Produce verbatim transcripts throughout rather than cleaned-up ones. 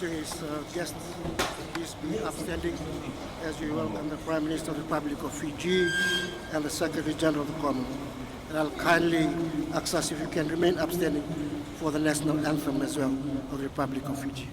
To his uh, guests, please be upstanding as we welcome the Prime Minister of the Republic of Fiji and the Secretary General of the Commonwealth. And I'll kindly ask us if you can remain upstanding for the national anthem as well of the Republic of Fiji.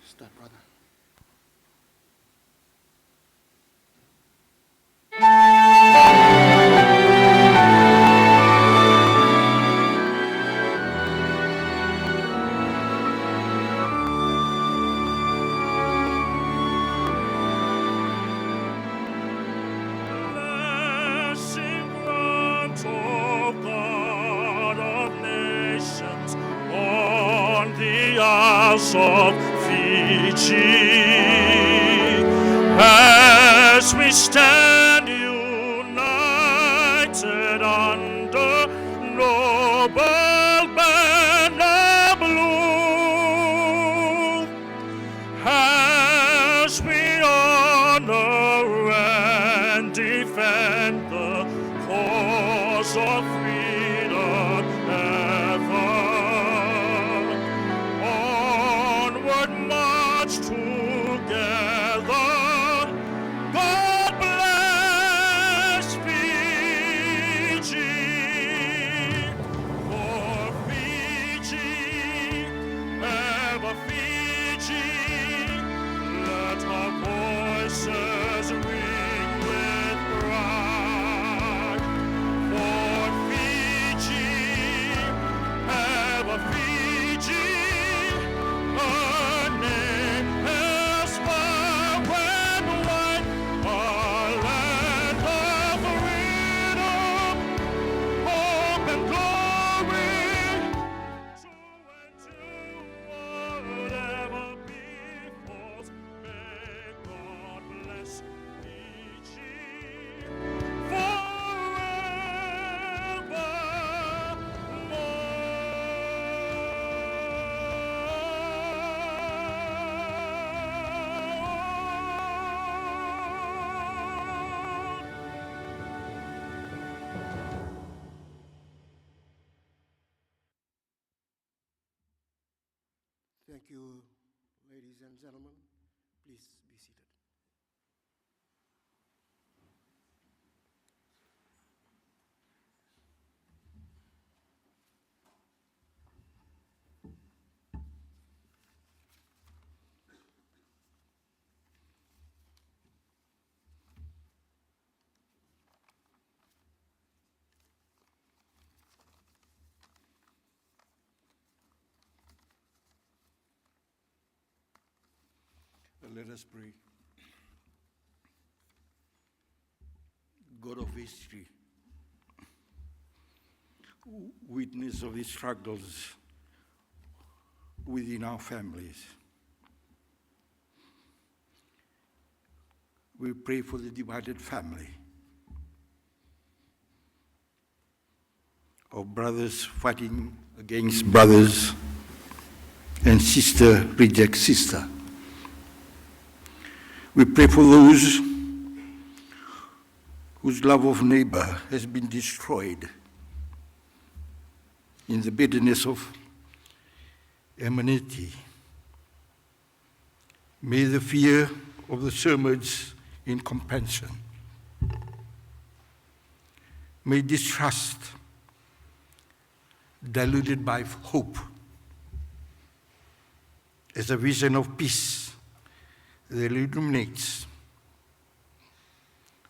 Start, brother. Blessing grant, O God of nations, on the Isles of Fiji, as we stand united under noble banner blue, as we honor and defend the cause of freedom ever. Onward march together. God bless Fiji. For Fiji, ever Fiji, let our voices ring with pride. For Fiji, ever Fiji, her name is far and wide, a land of freedom, hope and glory. So when you whatever befalls, may God bless Fiji forevermore. Thank you, ladies and gentlemen. Please be seated. Let us pray. God of history, witness of the struggles within our families, we pray for the divided family of brothers fighting against brothers and sister rejects sister. We pray for those whose love of neighbor has been destroyed in the bitterness of enmity. May the fear of the surge in compassion. May distrust diluted by hope as a vision of peace that illuminates.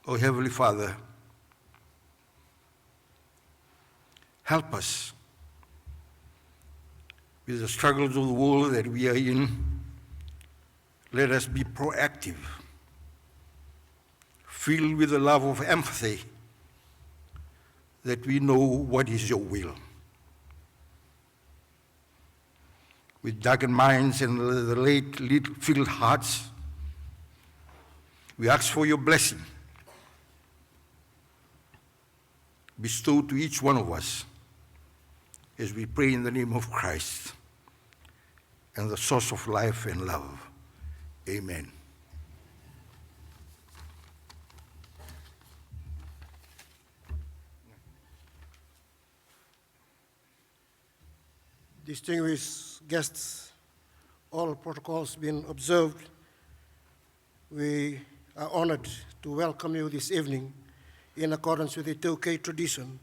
O Heavenly Father, help us with the struggles of the world that we are in. Let us be proactive, filled with the love of empathy, that we know what is your will. with darkened minds and the late lit- filled hearts, we ask for your blessing bestowed to each one of us as we pray in the name of Christ and the source of life and love. Amen. Distinguished guests, all protocols being observed, we are honored to welcome you this evening in accordance with the Tokay tradition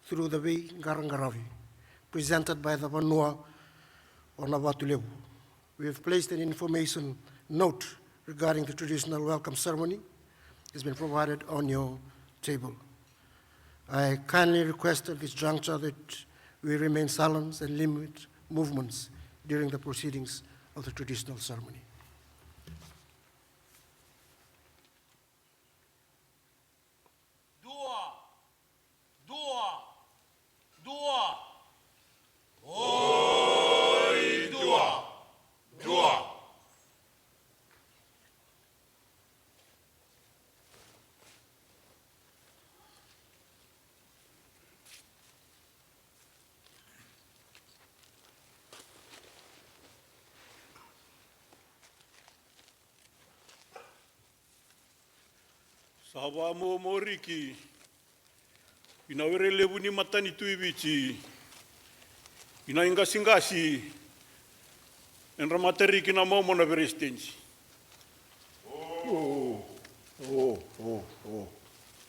through the veiqaraqaravi presented by the Vanua o Navatulevu. We have placed an information note regarding the traditional welcome ceremony. It's been provided on your table. I kindly request at this juncture that we remain silent and limit movements during the proceedings of the traditional ceremony. Dua, dua, dua. Oi, dua, dua. Sa vamomo riki ina were levu ni matanitu i Viti, ina iqasiqasi, edra matariki na momo na peresitedi. O, o, o, o.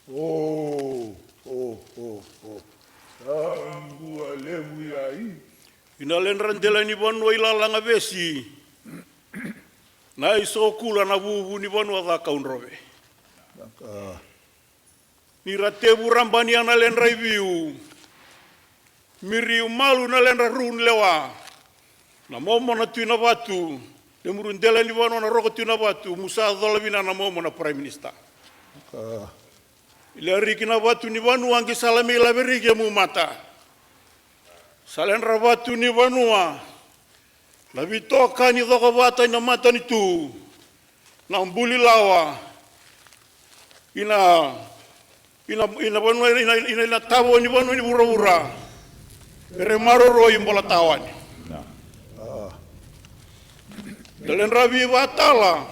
O, o, o, o. Sa bua levu i ai. Ina ledra dela ni vanua i Lalagavesi, na i Sokula, na vuvu ni vanua ca Kaudrove. Naka. Ni ra tevu rabania na ledra i Viu, miri u malu na ledra ru ni lewa, na momo na Tui Navatu, lemuru dela ni vanua na Roko Tui Navatu, mu sa cola vina na momo na Prime Minister. Naka. I le riki na vatu ni vanua qi sala me i laveriki e mu mata. Sa ledra vatu ni vanua, na veitokani cokovata ina matanitu, na buli lawa, ina, ina, ina vanua, ina, ina, ina tavo ni vanua ni vuravura, era maroroi bola tawani. Na. Na ledra veivatala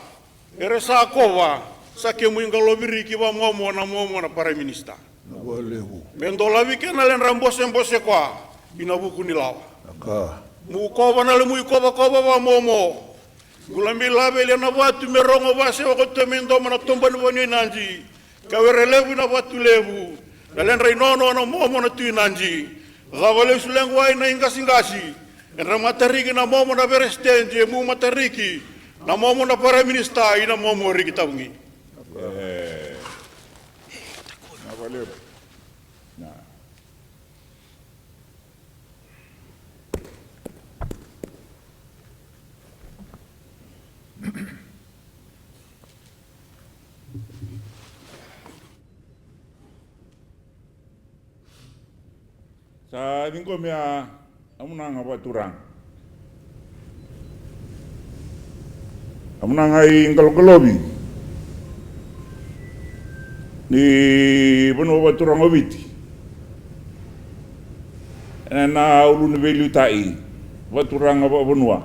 era sa kova, sa kemu iqalovi riki vamomo na momo na Prime Minister. Na valevu. Me dolavi kena ledra bosebose koya ina vuku ni lawa. Naka. Mu kova na lemu i kovakova vamomo. Gula me i lave lia na vatu me rogo vasewa ko tu me doma na toba ni vanua i Nadi. Ka were levu ina Vatu Levu, na ledra i nono na momo na Tui Nadi. Cava lesu lequ ai na iqasiqasi, edra matariki na momo na peresitedi, e mu matariki na momo na Prime Minister, ina momo riki tavugi. E. Na valevu. Na. Sa ciqomi a, a munaga vakaturaga. A munaga i qaloqalovi ni vanua vakaturaga o Viti. Ena ulu ni veiliutaki vakaturaga vakavanua.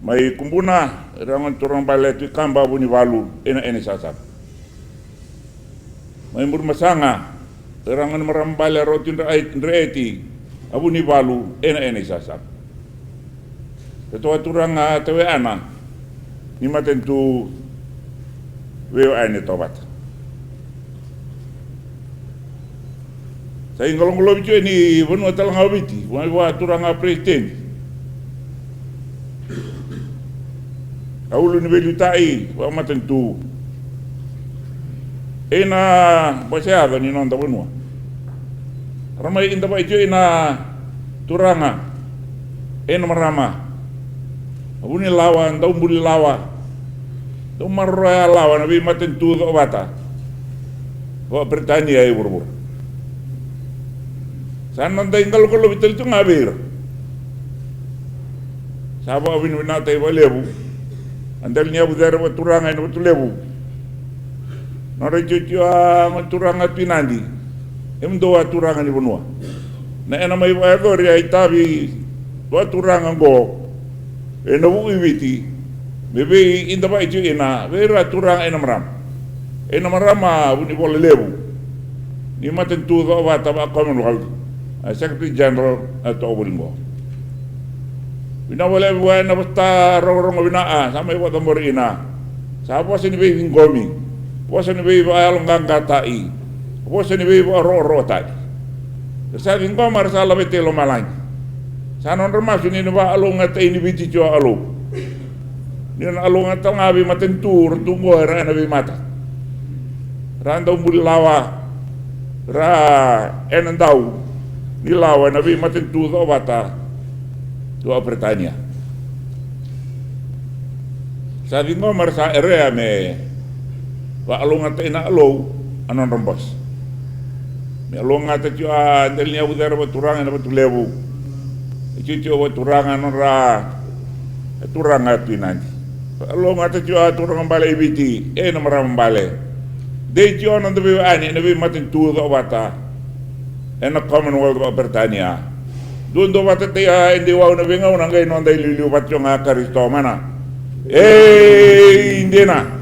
Mai Kubuna, ira gone turaga bale Tui Kaba, Vunivalu, ena, ena i Sasavu. Mai Burebasaga, ira gone marama bale Roko Tui Dra-, Dreeti, a Vunivalu, ena, ena i Sasavu. Ira turaga tawe ana ni matanitu vei o Aine Tovata. Sa iqaloqalovi tiko ni vanua tale ga o Viti, vanua vakaturaga peresitedi. A ulu ni veiliutaki vakamatanitu. Ena bose yaco ni noda vanua. Ra mai ida vakaitio ina turaga, ena marama. A vunilawa, daubuli lawa. Dau maroroya lawa na veimatanitu covata. Vakaperitania e vuravura. Sa na dai qaloqalovi tale tu ga vei ira. Sa vakavinavinakataki vakalevu na dela ni yavu cere vakaturaga ena Vatulevu. Nodra itiotio a gone turaga Tui Nadi, e mudou a turaga ni vanua. Na ena mai vakayacori a itavi vakaturaga oqo ena vuku i Viti me veiidavaki tiko kina vei ira turaga ena marama. Ena marama a Vunivola Levu ni matanitu Cokovata vaka Commonwealth, a Secretary General a toka voli oqo. Vinaka vakalevu ena vata rogorogo vinaka sa mai vakacabori kina. Sa vosa ni veiciqomi, vosa ni veivakayaloqaqataki, vosa ni veivakarokorokotaki. Era sa ciqoma, era sa laveta i lomalagi. Sa nodra masu ni na vakalougatataki ni Viti tiko a Alou. Ni na lougatataka ga vei matanitu ra tu oqo era ena veimata. Ra dau buli lawa, ra ena dau ni lawa ena veimatanitu Cokovata tu a Peritania. Sa ciqoma ra sa erea me vakalougatataki na Alou a nodra bose. Me lougata tiko a dela ni yavu cere vakaturaga ena Vatulevu. E tiko tiko vakaturaga nodra turaga Tui Nadi. Lougata tiko a turaga bale i Viti ena marama bale. Dei tiko noda veiwekani ena veimatanitu Cokovata ena Commonwealth vaka Peritania. Duadua vata tei a e dei wau na veigauna qai noda iliuliu vata tiko ga Karisito mana. Ei dina.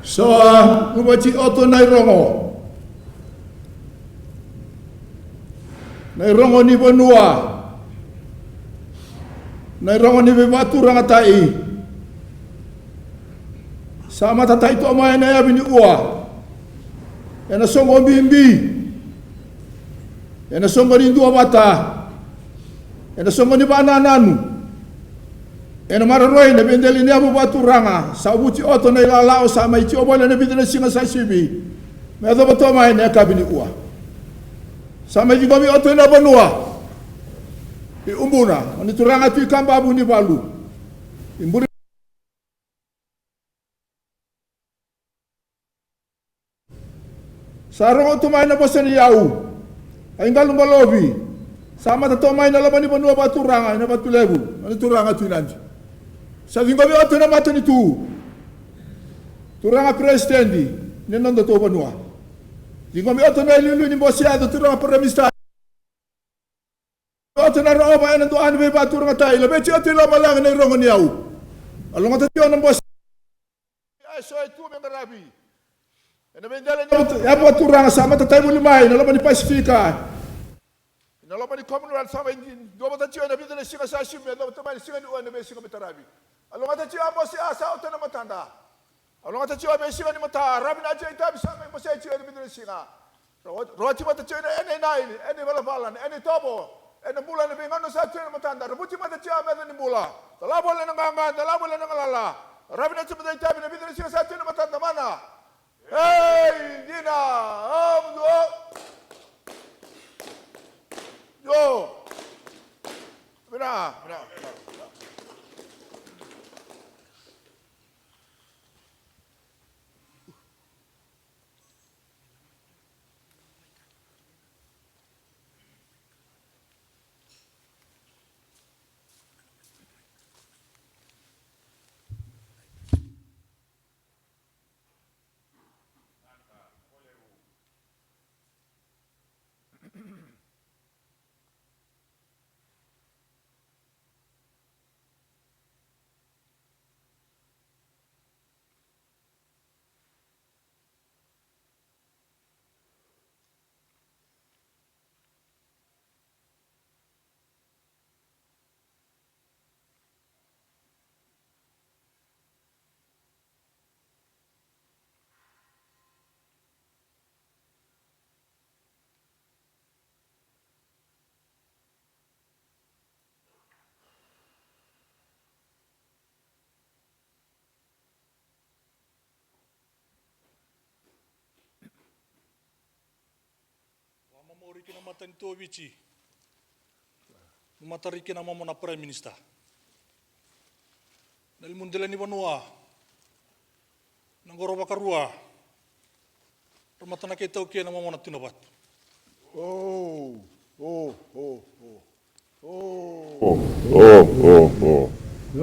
Sa luvati oto na irogo. Na irogo ni vanua. Na irogo ni veivakaturagataki. Sa matatai toka mai ena yavi ni ua. Ena soqo bibi. Ena soqo ni duavata. Ena soqo ni vakanananu. Ena maroroi na veidela ni yavu vakaturaga sa vuti oto na ilala o sa mai tio voli ena vica na siga sa sivi. Me yacova toka mai na yakavi ni ua. Sa mai ciqomi oto ena vanua. I Ubuna, o ni turaga Tui Kaba Vunivalu. I Buri. Sa rogo tu mai na vosa ni yau. A iqalu balovi. Sa mata toka mai na loma ni vanua vakaturaga ena Vatulevu, na turaga Tui Nadi. Sa ciqomi oto na matanitu. Turaga peresitedi ni noda tou vanua. Ciqomi oto na iliuliu ni bose yaco turaga peremisita. Oti na ro'ova ena dua ni veivakaturagataki, laveti oti lomalagi na irogo ni yau. A logota tiko na bose. Ia e so e tu me qaravi. Ena veidela ni yavu vakaturaga sa matatai voli mai na loma ni Pasifika. Na loma ni Commonwealth sa mai duavata tiko ena vica na siga sa sivi me yacova mai na siga ni ua ena veisiga me taravi. A logota tiko a bose a sa ota na matada. A logota tiko a veisiga ni mata, ravi na tiko itavi sa mai bose tiko ena vica na siga. Ro, ro oti mata tiko ena, ena, ena, ena ivalavala, ena itovo, ena bula, ena veigauna sa tiko ena matada. Ro vuti mata tiko a meca ni bula. Dala voli ena qaqa, dala voli ena galala. Ravi na tiko mata itavi na vica na siga sa tiko ena matada mana. Ei, dina, a, muduo. Io. Vina, vina, vina. Vakamamauri kina matanitu o Viti. Mamatari kina momo na Prime Minister. Na limu dela ni vanua. Na qoro vakarua, ra matana kei tau kei na momona tuna vatu. O, o, o, o. O, o, o, o.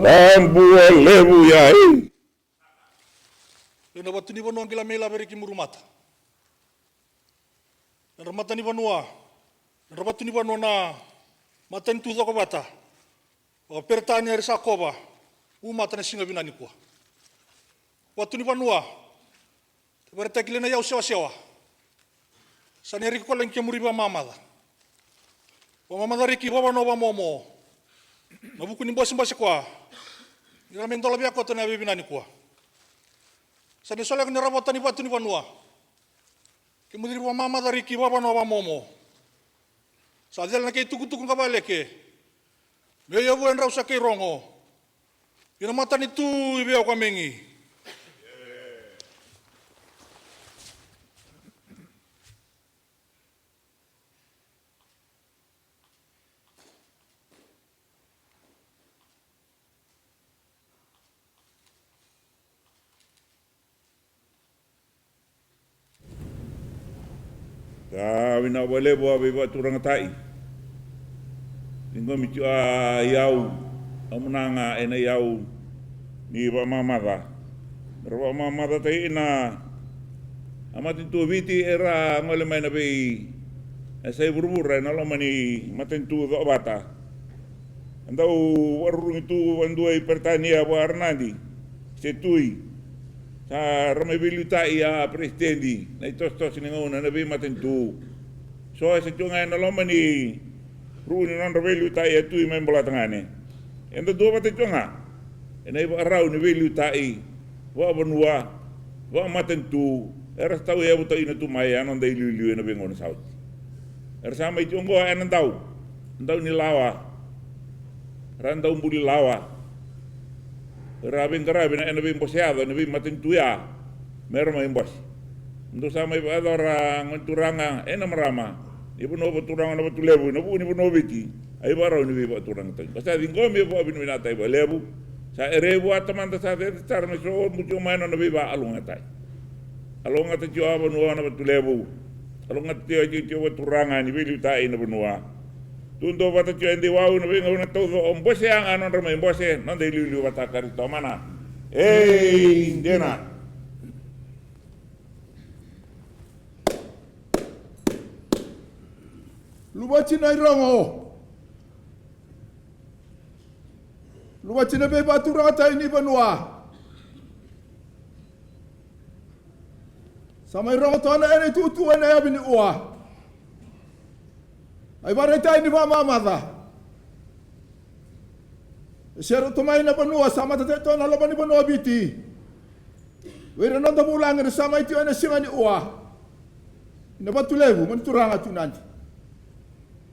Tabua levu ya, e. Ina vatu ni vanua qila mai lave riki muru mata. Era mata ni vanua, era vatu ni vanua na matanitu coko vata. O Peretania era sa kova, u mata na siga vina nikua. Vatu ni vanua, te varetaki le na yau sewasewa. Sa ni riki kola ni kemuri vamamaca. Vamamaca riki vavanoa vamomo. Na vuku ni bosebose koa. Ni ra mai dola via koto na yavi vina nikua. Sa ni soleka ni ravota ni vatu ni vanua. Kemuri vamamaca riki vavanoa vamomo. Sa cela na kei tukutuku qavaleke. Me yavu e drau sa kei rogo. Ina matanitu i vei au ka megi. Sa vinaka vakalevu a veivakaturagataki. Ni gomi tiko a iyau, a muna ga ena iyau ni vakamamaca. Mera vakamamacataki na a matanitu o Viti era gole mai na vei e sa i vuravura ena loma ni matanitu coko vata. E dau vakarurugi tu vakadua i Peritania vua Ranadi se Tui. Sa ra mai veiliutaki a peresitedi na itosotoso ni gauna ena veimatanitu. So e sa tiko ga ena loma ni ruu ni nodra veiliutaki a Tui mai Bolatagane. Eda duavata tiko ga ena ivakarau ni veiliutaki vakavanua, vakamatanitu era sa tauyavutaki tu mai a noda iliuliu ena veigauna sa oti. Era sa mai tiko oqo ena dau, dau ni lawa, ra dau buli lawa. Era veiqaravi ena veibose yaco ena veimatanitu ya mera mai bose. Dou sa mai vakayacora gone turaga ena marama ni vanua vakaturaga na Vatulevu ena vuku ni vanua o Viti. A ivakarau ni veivakaturagataki ba sa ciqomi e vakavinavinakataki vakalevu. Sa erei vua tamada sa cecere sara me sobu tiko mai na nona veivakalougatataki. A lougata tiko a vanua na Vatulevu. A lougata tiko a tiko vakaturaga ni veiliutaki na vanua. Tu dua vata tiko e dei wau na veigauna taucoko bose yaga nodra mai bose noda iliuliu vata Karisito mana. Ei dina. Luvati na irogo. Luvati na veivakaturagataki ni vanua. Sa mai rogo toka na ena itutu ena yavi ni ua. A ivaraitaki ni vakamamaca. E sere toka mai na vanua sa matataki toka na loma ni vanua o Viti. Vei ira na noda vulagi era sa mai tiko ena siga ni ua. Ina Vatulevu mai na turaga tu Nadi.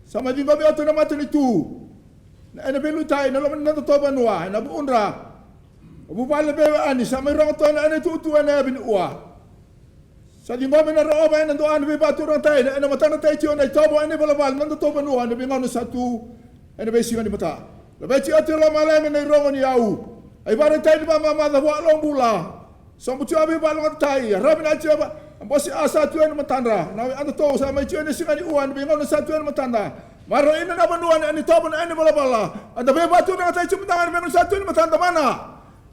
Sa mai ciqomi oti na matanitu. Na ena veiliutaki na loma ni noda tou vanua ena vuudra. Vuvale veiwekani sa mai rogo toka na ena itutu ena yavi ni ua. Sa ciqomi na roova ena dua na veivakaturagataki na ena matana tai tiko na itovo ena ivalavala na noda tou vanua ena veigauna sa tu ena veisiga ni mata. Laveti oti e lomalagi na irogo ni yau. A ivaraitaki ni vakamamaca vua Alou bula. Sobu tiko a veivakalougatatai a ravi na tiko a bose a sa tiko ena matadra na wei adatou sa mai tiko ena siga ni ua ena veigauna sa tiko ena matada. Marau ina na vanua na ena itovo na ena ivalavala. Ada veivakaturagataki tiko mada ga ena veigauna sa tiko ena matada mana.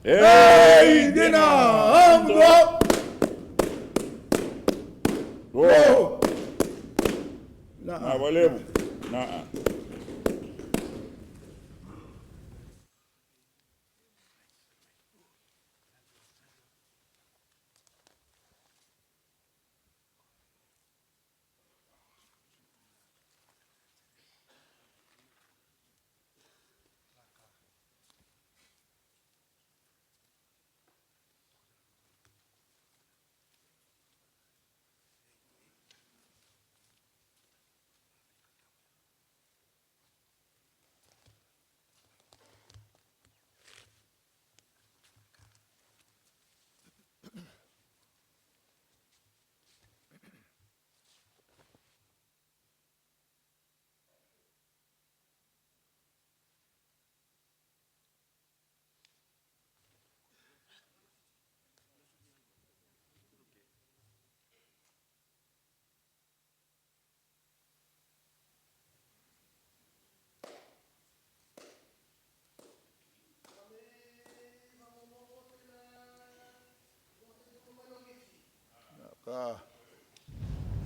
Ei dina. Amuo. Na valevu. Na.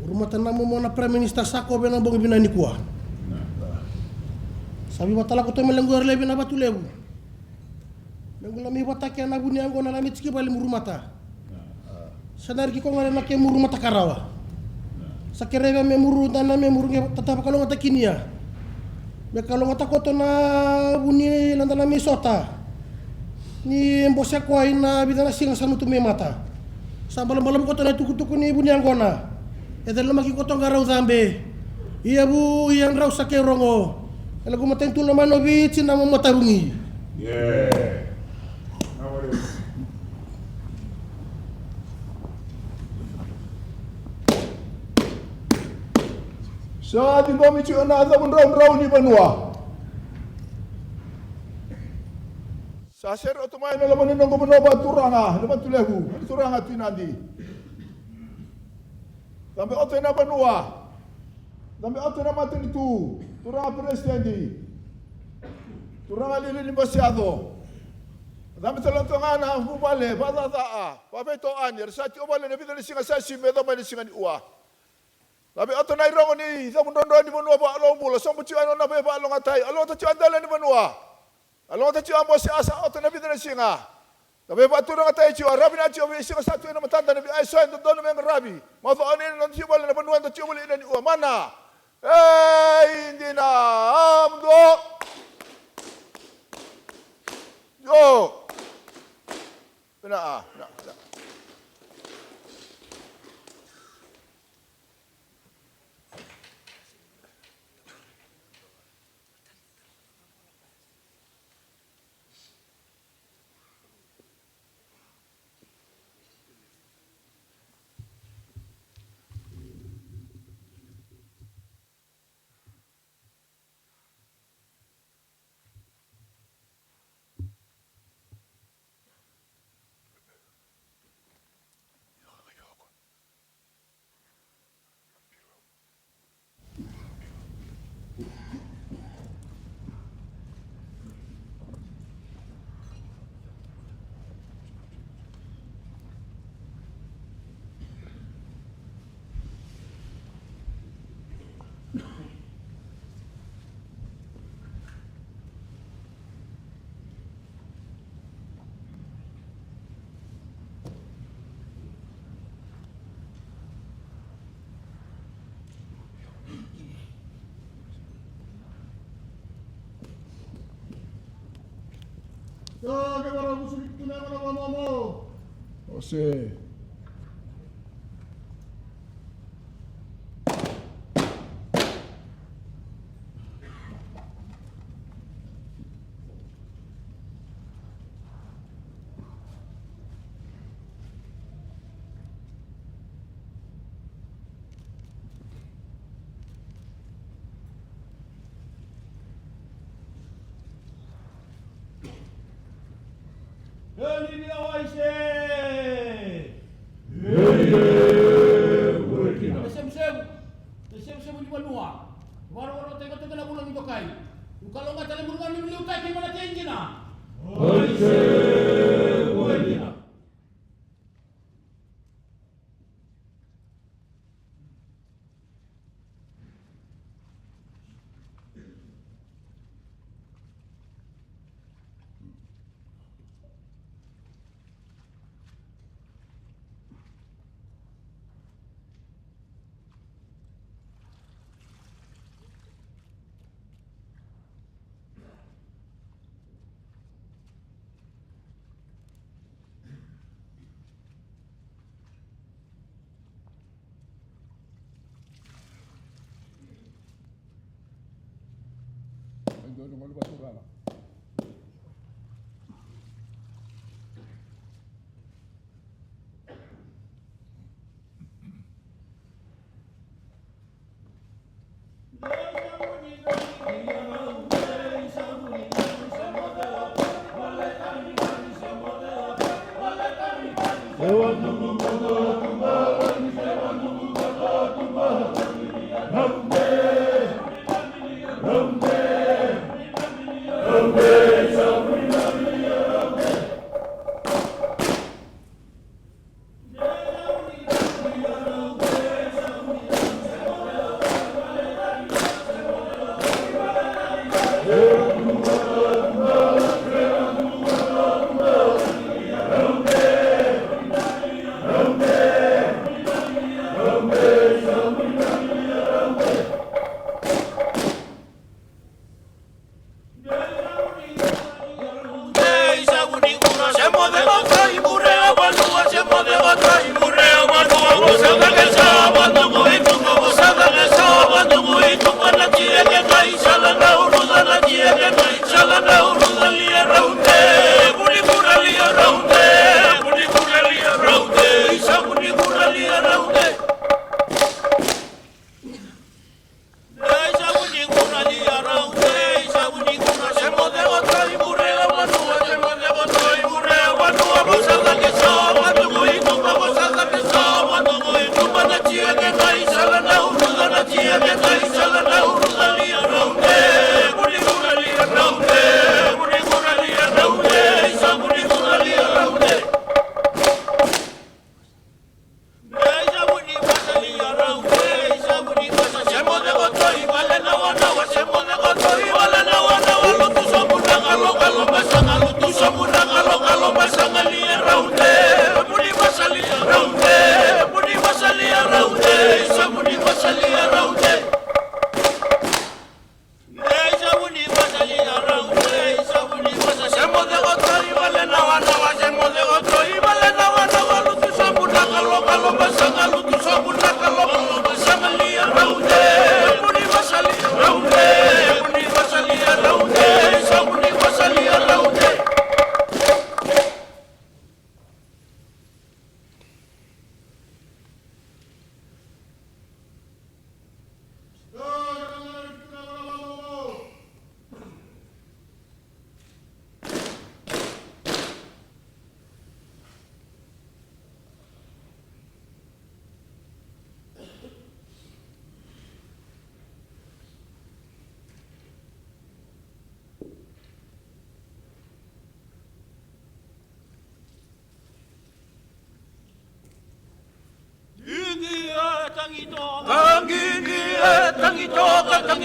Murumata na momo na Prime Minister sa kove na bogi vinaka nikua. Sa veivatalako tu me lequ yara levi na Vatu Levu. Me gula me vataki na vuni yaqona na me tiki vale murumata. Sa na riki ko gare na ke murumata karawa. Sa kere vea me muru dana me muru ge tata vakalougatakini ya. Me kalougata koto na vuni lada na me sota. Ni bose koya ina vica na siga sa nutu me mata. Sa balabalavu koto na tukutuku ni vuni yaqona. E cele lomaki koto ga rau cabe. Ia vu ia drau sa ke rogo. E lagu matanitu lomani o Viti na mo matavugi. Sa ciqomi tiko na cavudraudrau ni vanua. Sa sere oti mai na loma ni noqu vanua vakaturaga na Vatu Levu, na turaga Tui Nadi. Cabe oti na vanua. Cabe oti na matanitu. Turaga peresitedi. Turaga lialia ni basi yaco. Cabe tale oti ga na vuvale vakacacaa, vakaveitoani, era sa tiko vale na vica na siga sa sivi me yacova mai na siga ni ua. Cabe oti na irogo ni cavudraudrau ni vanua vakalobula, sobu tiko na nona veivakalougatataki, a logata tiko a dela ni vanua. A logata tiko a bose a sa oti na vica na siga. Na veivakaturagataki tiko, a ravi na tiko veisiga sa tu ena matada na veiaiso e dodonu me qaravi. Mauca o ni na tiko vale na vanua da tiko vale ina ni ua mana. Ei, dina, a muduo. Io. Ina, a, ina, ina. Ose. Sevusevu ni vanua. Varovarotaki vata kei na vula ni dokai. Uka loga tale murugani ni liutaki mana kei dina. Oi se, oi dina.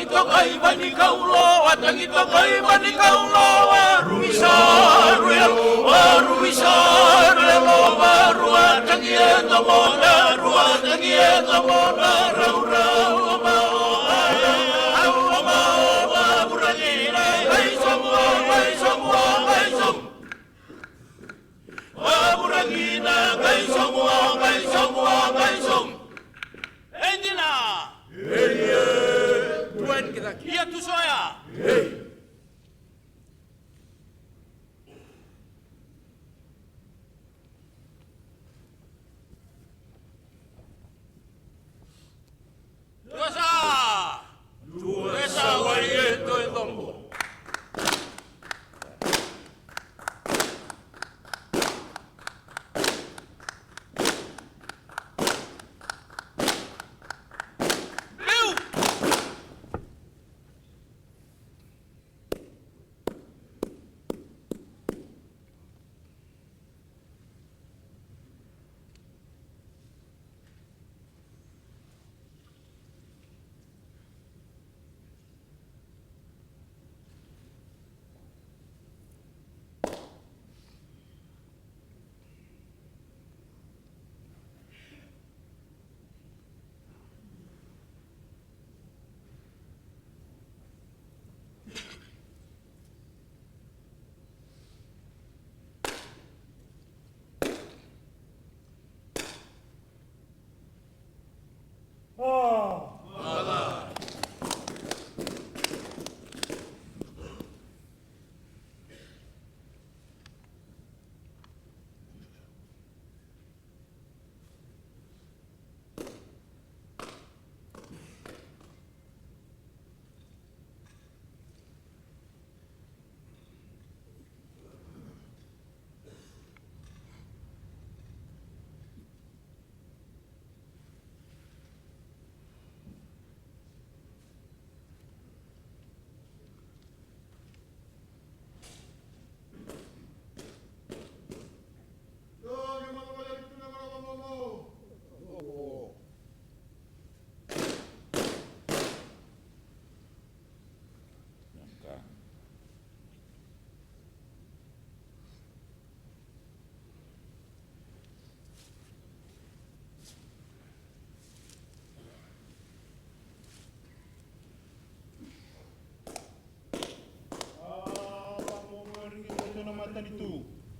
Toka i vani kaulo, a tagi toka i vani kaulo, a rui sa rui, a rui sa rui, a rua tagi e domona, a rua tagi e domona, rau rau, a mau, a mau, a mau, a vuragi na, kai somu, kai somu, kai somu. A vuragi na, kai somu, kai somu, kai somu. E dina. Ei, e. Ia tu soya. Ei. Tuasa! Tuasa wai e toi tombo. Liu!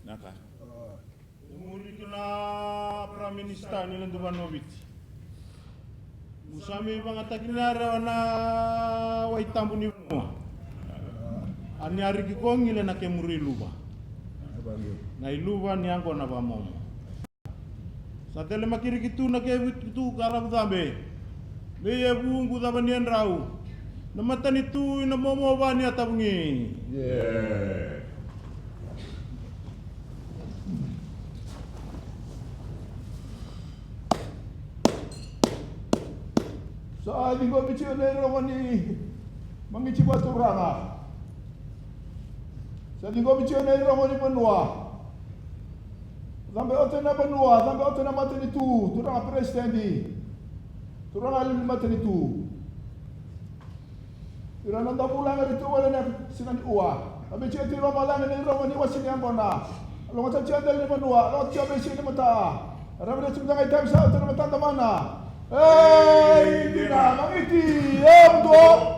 Naka. E muri kina na Prime Minister ni ledu vanua o Viti. Mu sa mai vagataki na yara na waitabu ni vanua. A ni a riki ko gile na kemuri iluva. Na iluva ni yaqona vamomo. Sa tele makiriki tu na ke vitu ka ravu cabe. Me i e vuqu cava ni e drau. Na matanitu i na momo va ni a tavugi. Sa ciqomi tiko na irogo ni magiti vakaturaga. Sa ciqomi tiko na irogo ni vanua. Cabe oti na vanua, cabe oti na matanitu, turaga peresitedi, turaga liuliu matanitu. Ira na noda vulagi era tu wale na siga ni ua. Cabe tiko i lomalagi na irogo ni wase ni yaqona. Loga tiko dela ni vanua, loga tiko i siga ni mata. Rawa ni tiko ga i taimi sa oti na mata damana. Ei, dina, magiti, e muduo.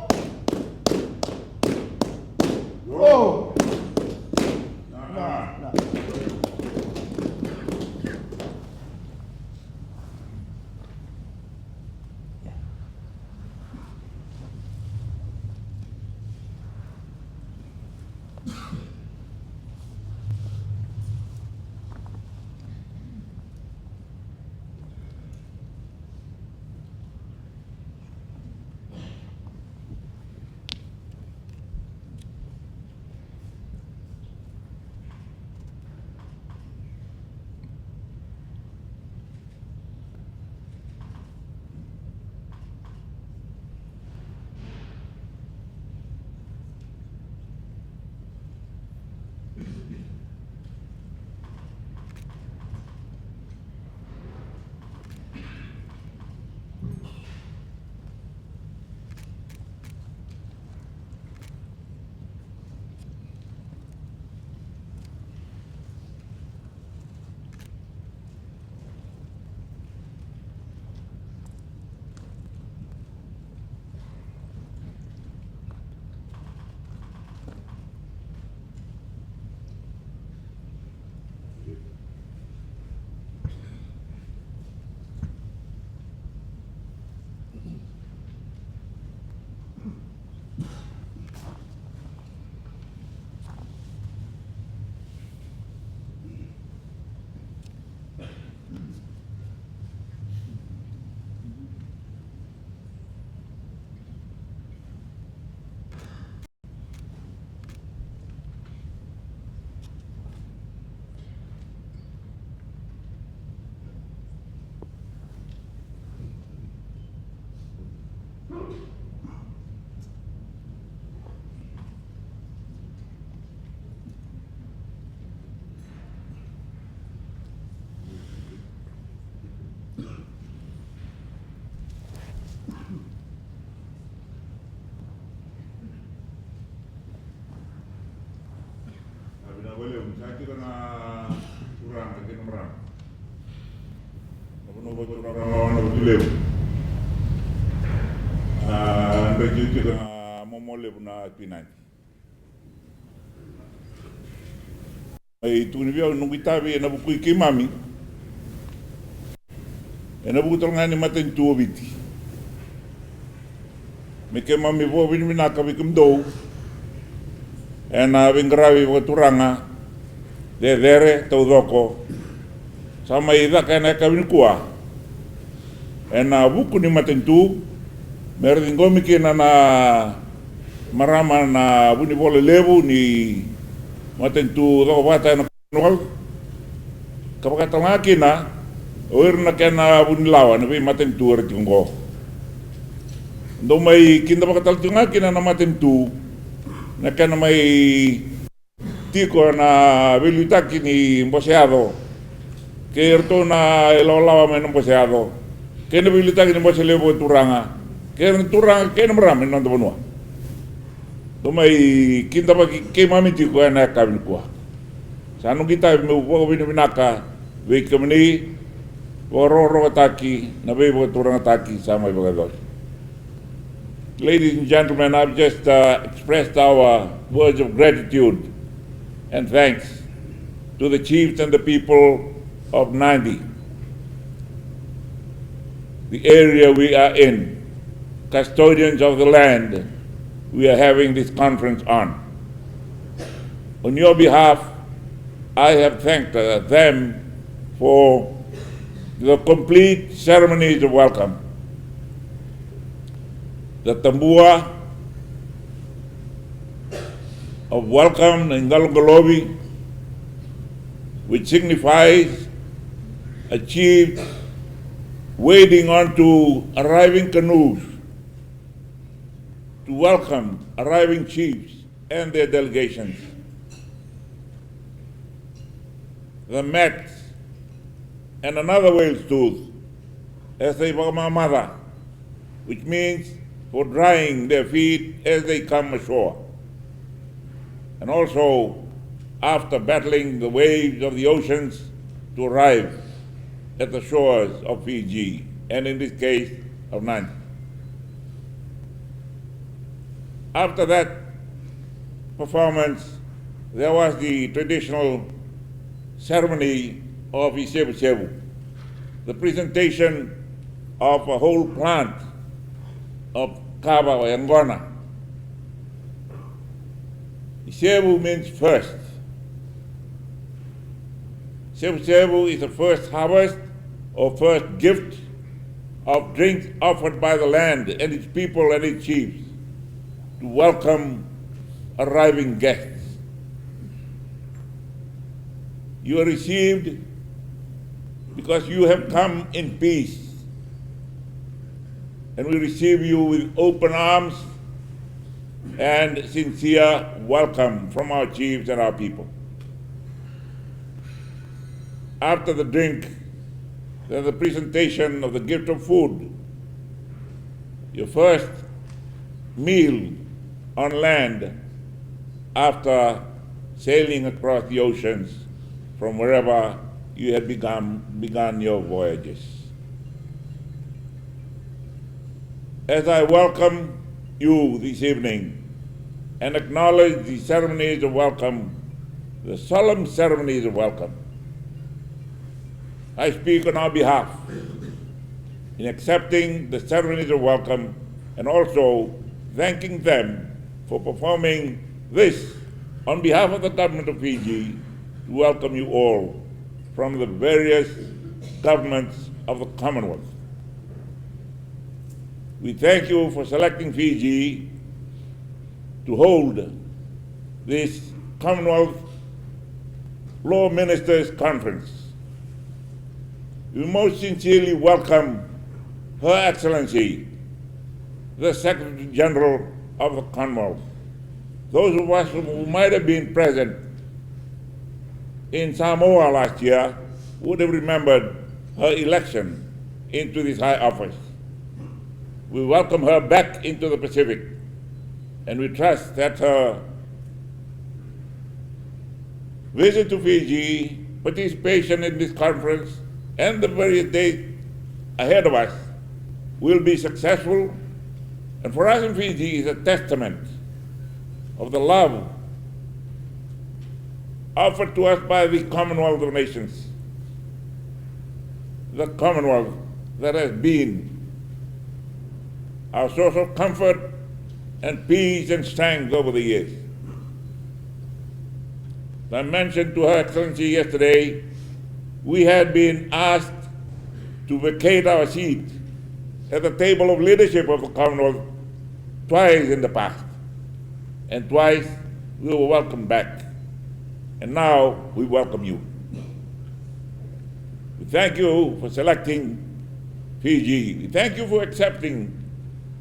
Tiko na turaga kei na marama. Na vanua vakaturaga na Vanua Vakatulevu. A, draki tiko na momo levu na Queen Aunty. Mai tukuni vei au noqu itavi ena vuku i keimami. Ena vuku tale ga ni matanitu o Viti. Me keimami vakavinavinaka vei kemudou ena veiqaravi vakaturaga cecere taucoko sa mai caka ena yakavi nikua ena vuku ni matanitu, me ra ciqomi kina na marama na vunivola levu ni matanitu cokovata ena Commonwealth, ka vakatalega kina o ira na kena vunilawa na veimatanitu era tiko oqo. Dou mai kidavaka tale tiko ga kina na matanitu na kena mai tiko na veiliutaki ni bose yaco kei iratou na ilawalawa mai na bose yaco kei na veiliutaki ni bose levu vakaturaga kei ira na turaga kei na marama ni noda vanua. Dou mai kidavaki keimami tiko ena yakavi nikua. Sa noqu itavi meu vakavinavinaka vei kemuni, vakarokorokotaki na veivakaturagataki sa mai vakayacori. Ladies and gentlemen, I've just uh, expressed our words of gratitude and thanks to the chiefs and the people of Nadi, the area we are in, custodians of the land we are having this conference on. On your behalf, I have thanked uh, them for the complete ceremonies of welcome. The tambua of welcome in Galogalovi, which signifies a chief wading onto arriving canoes to welcome arriving chiefs and their delegations. The mat and another whale's tooth as they vakamamaca, which means for drying their feet as they come ashore. And also after battling the waves of the oceans to arrive at the shores of Fiji, and in this case of Nadi. After that performance, there was the traditional ceremony of Isevusevu, the presentation of a whole plant of kava or yaqona. Isevu means first. Isevusevu is the first harvest or first gift of drinks offered by the land and its people and its chiefs to welcome arriving guests. You are received because you have come in peace, and we receive you with open arms and sincere welcome from our chiefs and our people. After the drink, there's the presentation of the gift of food, your first meal on land after sailing across the oceans from wherever you had begun, begun your voyages. As I welcome you this evening and acknowledge the ceremonies of welcome, the solemn ceremonies of welcome, I speak on our behalf in accepting the ceremonies of welcome and also thanking them for performing this on behalf of the government of Fiji to welcome you all from the various governments of the Commonwealth. We thank you for selecting Fiji to hold this Commonwealth Law Ministers Conference. We most sincerely welcome Her Excellency, the Secretary General of the Commonwealth. Those of us who might have been present in Samoa last year would have remembered her election into this high office. We welcome her back into the Pacific, and we trust that her visit to Fiji, participation in this conference, and the various days ahead of us will be successful. And for us in Fiji, is a testament of the love offered to us by the Commonwealth of Nations, the Commonwealth that has been our source of comfort and peace and strength over the years. As I mentioned to Her Excellency yesterday, we had been asked to vacate our seat at the table of leadership of the Commonwealth twice in the past, and twice we were welcomed back. And now we welcome you. We thank you for selecting Fiji. We thank you for accepting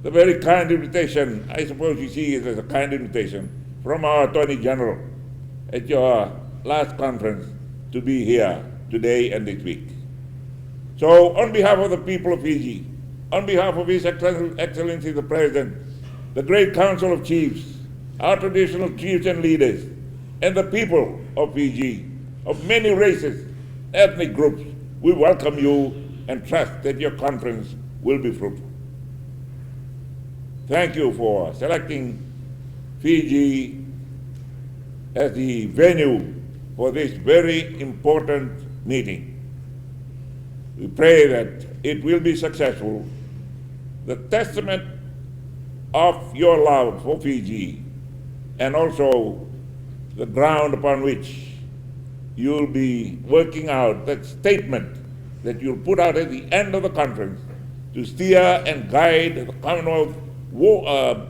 the very kind invitation. I suppose you see it as a kind invitation from our Attorney General at your last conference to be here today and this week. So, on behalf of the people of Fiji, on behalf of His Excellen-, Excellency the President, the Great Council of Chiefs, our traditional chiefs and leaders, and the people of Fiji, of many races, ethnic groups, we welcome you and trust that your conference will be fruitful. Thank you for selecting Fiji as the venue for this very important meeting. We pray that it will be successful. The testament of your love for Fiji and also the ground upon which you'll be working out that statement that you'll put out at the end of the conference to steer and guide the Commonwealth wo-, uh,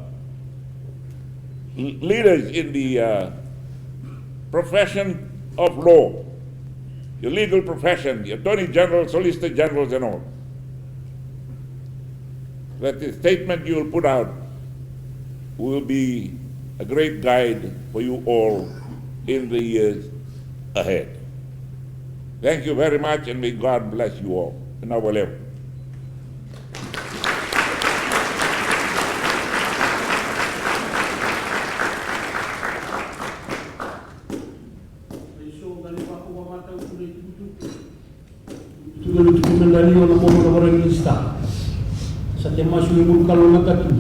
l-, leaders in the, uh, profession of law, your legal profession, the Attorney General, Solicitor Generals and all, that the statement you will put out will be a great guide for you all in the years ahead. Thank you very much and may God bless you all. Vinaka vakalevu. Tuna ni tuku meda ni ona momo na vara ni star. Sa te masu ni bulu kalougata tu.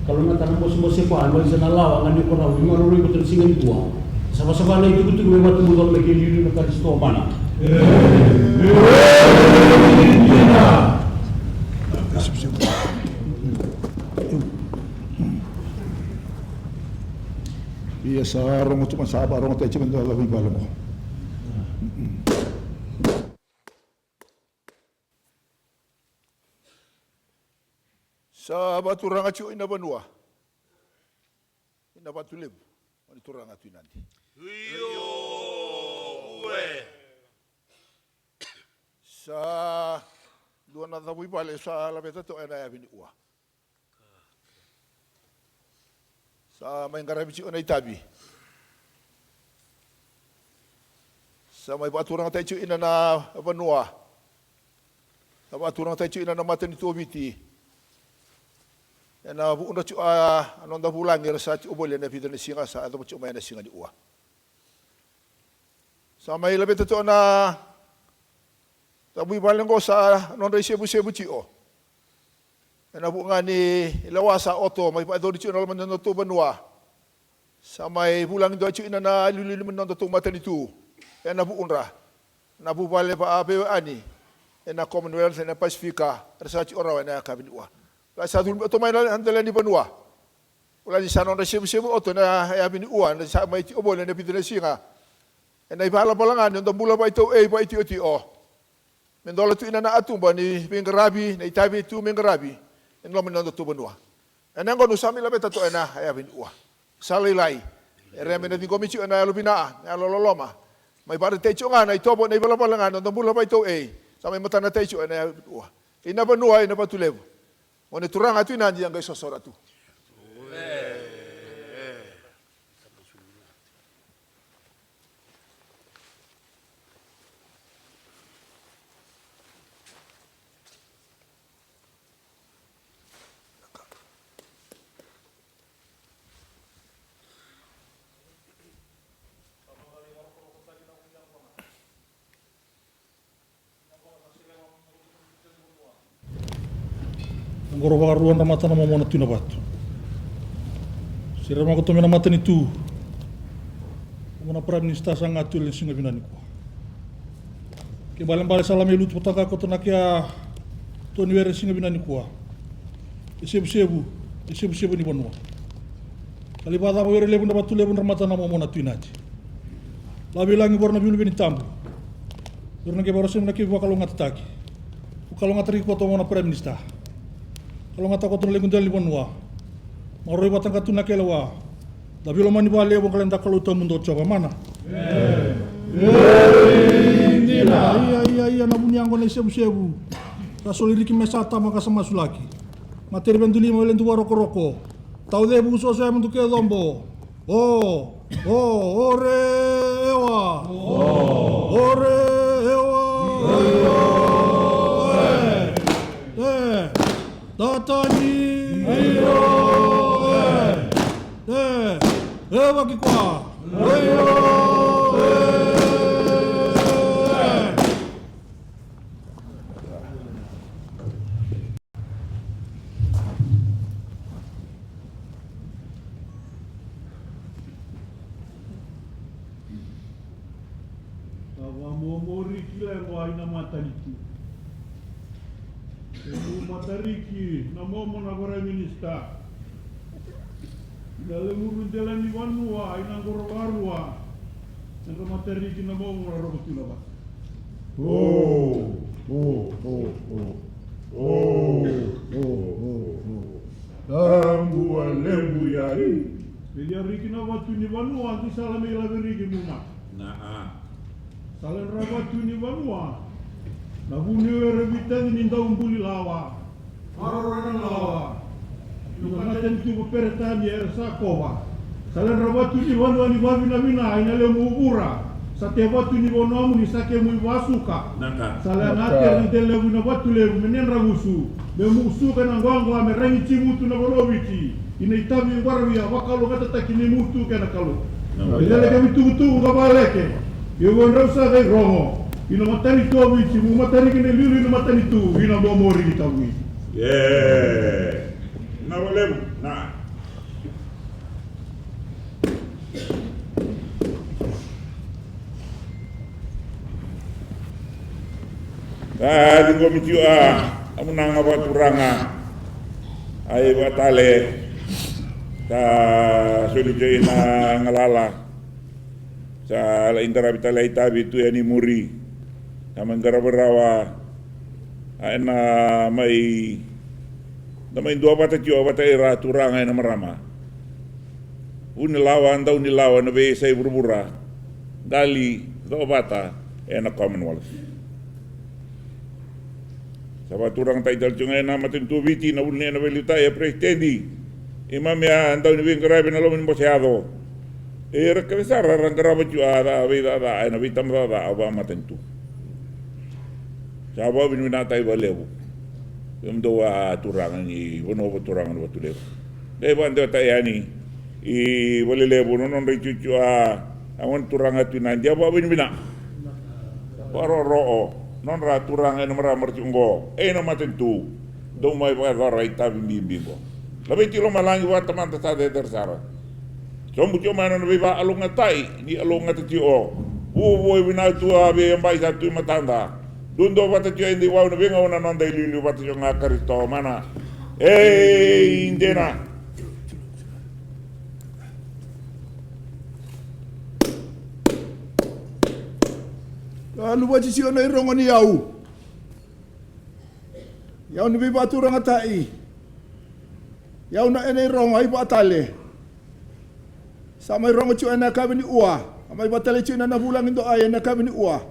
Kalougata na bosebose pa, e mai sa na lawa, ga ni ko rau, ni maroroi ko tana siga ni kua. Savasava na itukutuku me vatubuca me ke liuliu na Karisito mana. Ia sa rogo tu, ma sa varogo tai tu, ma dua cavuivale qo. Sa vaturaga tiko ina vanua. Ina Vatulevu, o ni turaga tu i Nadi. Io, ue. Sa dua na cavuivale sa laveta toka ena yavi ni ua. Sa mai qaravi tiko na itavi. Sa mai vakaturagataki tiko ina na vanua. Sa vakaturagataki tiko ina na matanitu o Viti. Ena vu'udra tiko a, a noda vulagi era sa tiko voli ena vica na siga sa yacova tiko mai ena siga ni ua. Sa mai laveta toka na cavuivale oqo sa nodra isevusevu tiko. Ena vuku ga ni lewa sa oto mai vakayacori tiko ena loma ni nodatou vanua. Sa mai vulagi dua tiko ina na iliuliu ni nodatou matanitu. Ena vu'udra na vuvale vakaveiwekani ena Commonwealth ena Pasifika era sa tiko rawa ena yakavi ni ua. Sa culu mai oto mai na dela ni vanua. Vula ni sa nodra isevusevu oto ena yavi ni ua, na sa mai tiko voli ena vica na siga. Ena ivalavala ga ni noda bula vakaitauei vakaitiotio. Me dola tu ina na atuba ni veiqaravi, na itavi tu me qaravi ena loma ni nodatou vanua. Ena yaqona au sa mai laveta toka ena yavi ni ua. Sa lailai. E rere me na ciqomi tiko ena yalo vina, na yalo loloma. Mai vakaraitaki tiko ga na itovo, na ivalavala ga ni noda bula vakaitauei. Sa mai matanataki tiko ena yavi ni ua. Ina vanua, ina Vatulevu. Mo ni turaga tu i Nadi a qai sosora tu. Qoro vakarua, Dramata na Momo na Tui Navatu. Sere mako tu mai na matanitu. Momo na Prime Minister sa ga tu ena siga vinaka nikua. Ke balebale sa la mai lutu vata ga koto na kea toni were siga vinaka nikua. E sevusevu, e sevusevu ni vanua. Ka lai vakacava were levu na vatu levu, Dramata na Momo na Tui Nadi. Lavi lagi voro na viuluveni tabu. Voro na ke voro semu na ke vakalougatataki. Vakalougatataki koto mo na Prime Minister. Kalougata koto na lequ dela ni vanua. Maroroi vata ga tu na kelewa. Da veilomani vakalevu ka leda Kalou tawamudu o Jiova mana. Ia, ia, ia, na vuni yaqona i sevusevu. Sa soli riki me sa tama ka sa masulaki. Materi vedulima wele duva rokoroko. Tau cevu soso ya mudu ke cobo. O, o, ore, ewa. O, ore, ewa. E, e, tatani. E, e, e, vakikua. Sa vamomo riki levu ina matanitu. Kemu matariki na momo na Prime Minister. Ina lemuru dela ni vanua ina qoro vakarua. Ena matariki na momo na Rokotuinavatu. O, o, o, o. O, o, o, o. Tabu a levu ya i. Velia riki na vatu ni vanua, di sala me ilavi riki muma. Na a. Sala na vatu ni vanua. Na vu ni were vitani ni dau buli lawa. Maroroi na lawa. Ina matanitu ko Peretania era sa kova. Sala na vatu ni vanua ni vavinavina ina lemu uvura. Sa te vatu ni vanua muni sa kemu ivasuka. Naka. Sala na tera ni te levu ina vatu levu me nedra gusu. Me musuka na gwagwa me ragi jivutu na vanua Viti. Ina itavi varavia vakalougatataki ni mutu kei na Kalou. Naka. Ina leke vitukutuku ka valeke. Io, drau sa qai rogo. Ina matanitu o Viti, mu matariki na iliuliu na matanitu, ina momo riki tabu. Io. Na valevu, na. Sa ciqomi tiko a, a munaga vakaturaga. A i vakatale. Sa soli tiko na galala. Sa lai qaravi tale a itavi tu yani muri. Sa mai qaravi rawa. A ena mai, da mai dua vata tiko vata ira turaga ena marama. Vu ni lawa, dau ni lawa ena veiyasai vuravura. Qali co vata ena Commonwealth. Sa vakaturagataki tale tiko ga ena matanitu o Viti na vuli ni ena veiliutaki e Peresitedi. Keimami a dau ni veiqaravi ena loma ni bose yaco. Era kece sara ra qarava tiko a veicaca ena veitabacakacaka vakamatanitu. Sa vakavinavinakataki vakalevu. Kemudou a turaga ni vanua vakaturaga na Vatulevu. Qai vakadewataki yani i valelevu na nodra itutu a, a gone turaga tu i Nadi, a vakavinavinaka. Vakaroroo nodra turaga ena marama ra tiko oqo ena matanitu. Dou mai vakayacora itavi bibi oqo. Laveti lomalagi vakatamata sa cecere sara. Sobu tiko mai na nona veivakalougatataki ni kalougata tiko. Vuavuai vinaka tu a veiyabai sa tu i matada. Duadua vata tiko e dei vau na veigauna na noda iliuliu vata tiko ga Karisito mana. Ei dina. Au luvati tiko na irogo ni yau. Yau ni veivakaturagataki. Yau na ena irogo ai vakatale. Sa mai rogo tiko ena yakavi ni ua. A mai vakatale tiko na vulagi do ai ena yakavi ni ua.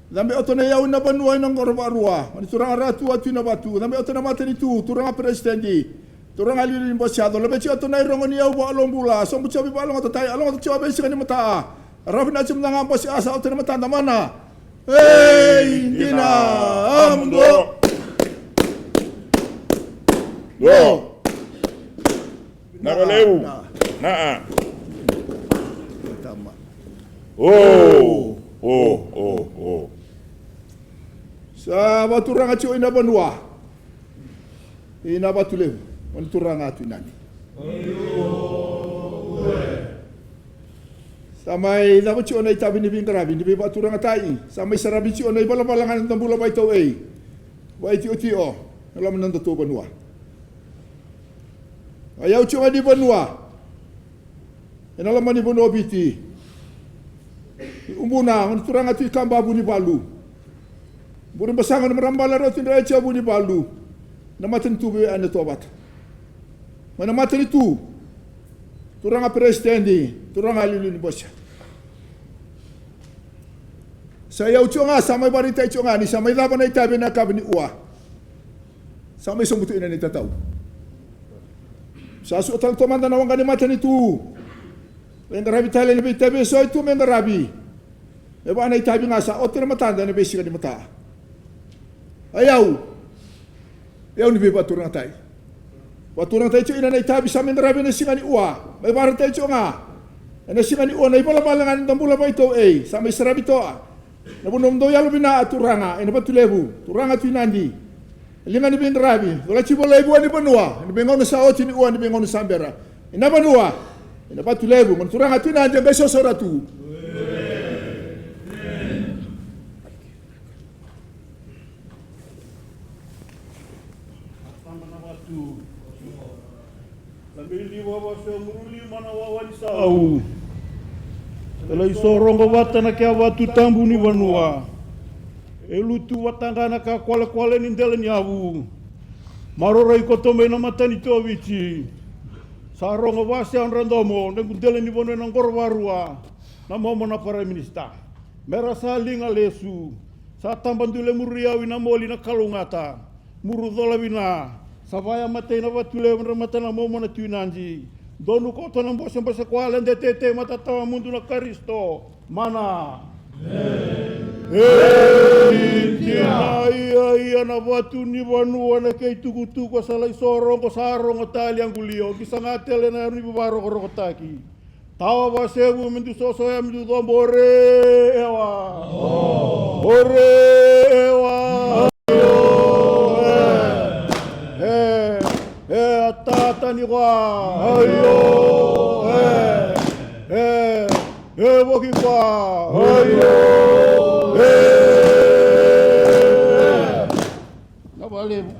Cabe oto na yau ina vanua ina qoro vakarua. Mani turaga Ratu a Tui Navatu. Cabe oto na matanitu, turaga peresitedi. Turaga liuliu ni bose yaco. Laveti oto na irogo ni yau vakalobula. Sobu tiko veivakalougatataki. A logata tiko a veisiga ni mata. Rawa vinaka tiko mada ga bose a sa oto na matada mana. Ei dina. A muduo. Duo. Na valeu. Na a. O, o, o, o. Sa vakaturaga tiko ina vanua. I Navatulevu, o ni turaga tu i Nadi. Sa mai cava tiko na itavi ni veiqaravi ni veivakaturagataki, sa mai saravi tiko na ivalavala ga ni noda bula vaitauei, vaitiotio e loma ni nodatou vanua. A yau tiko ga ni vanua ena loma ni vanua o Viti. I Ubuna, o ni turaga tu i Kaba, Vunivalu. Burebasaga, o ni marama bale, rau tu dra e tiko Vunivalu. Na matanitu vei Ane Tovata. Mai na matanitu, turaga peresitedi, turaga liuliu ni bose. Sa yau tiko ga sa mai vakaraitaki tiko ga ni sa mai cava na itavi ena yakavi ni ua. Sa mai sobu tu ina ni tatau. Sa suka tale tu mada na waqa ni matanitu. Veiqaravi tale ni veitavi eso e tu me qaravi. Me vaka na itavi ga sa oti na matada ena veisiga ni mata. A yau, yau ni veivakaturagataki. Vakaturagataki tiko ina na itavi sa mai qaravi ena siga ni ua. Mai vakaraitaki tiko ga ena siga ni ua na ivalavala ga ni noda bula vaitauei, sa mai saravi toka na vanua mo dou yalo vina, a turaga e Navatulevu, turaga tu i Nadi. Liga ni veiqaravi, colati volai vua ni vanua ena veigauna sa oti ni ua, ni veigauna sa bera. I Navanua, i Navatulevu, mo ni turaga tu i Nadi, e qai soso ra tu. Sa mai liva vasa e muri lima na wawa ni sau. E lai soroqo vata na kea vatu tabu ni vanua. E lutu vata ga na ka kwalekwale ni dela ni yavu. Maroroi koto mai na matanitu o Viti. Sa rogo vasa e yadra domo na qu dela ni vanua ena qoro varua. Na momo na Prime Minister. Mera sa liga lesu. Sa taba dule muri au i na moli na kalougata. Muru cola vina. Sa vaya matei na Vatulevu, dra mata na momo na tu i Nadi. Donu koto na bosebose kwale de tetei mata tawa mudu na Karisito. Mana. E, tina ia, ia na vatu ni vanua na kei tukutuku sa lai soroqo sa rogo tali a qulio. Ki sa ga tele na ni varokorokotaki. Tawa vasevu me du sosoya me du cobo ore ewa. Ore ewa. E, e, e, a tata ni kwa. Aio, e, e, e, voki kwa. Aio, e. Na valevu.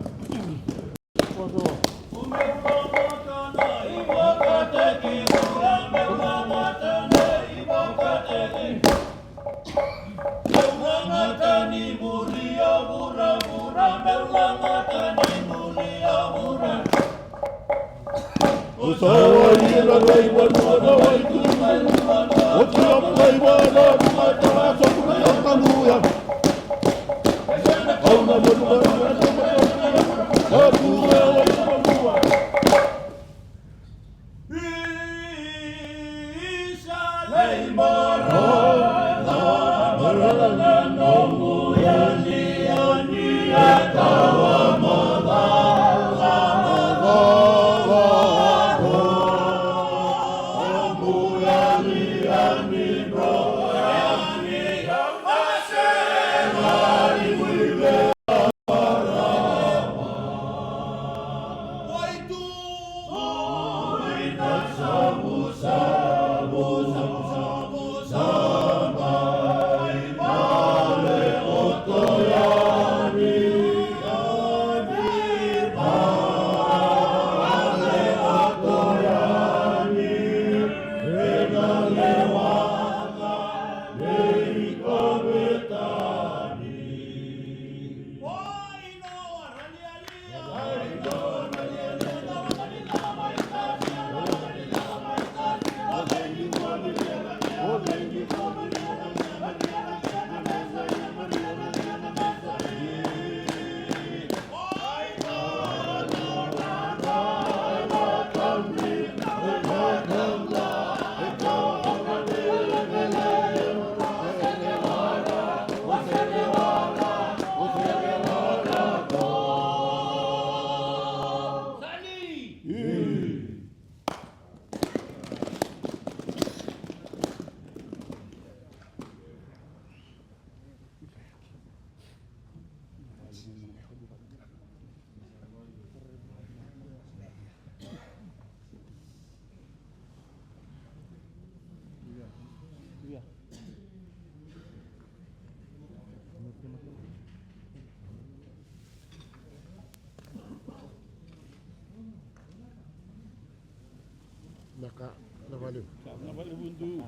Ka, na vale. Ka, na vale vudu.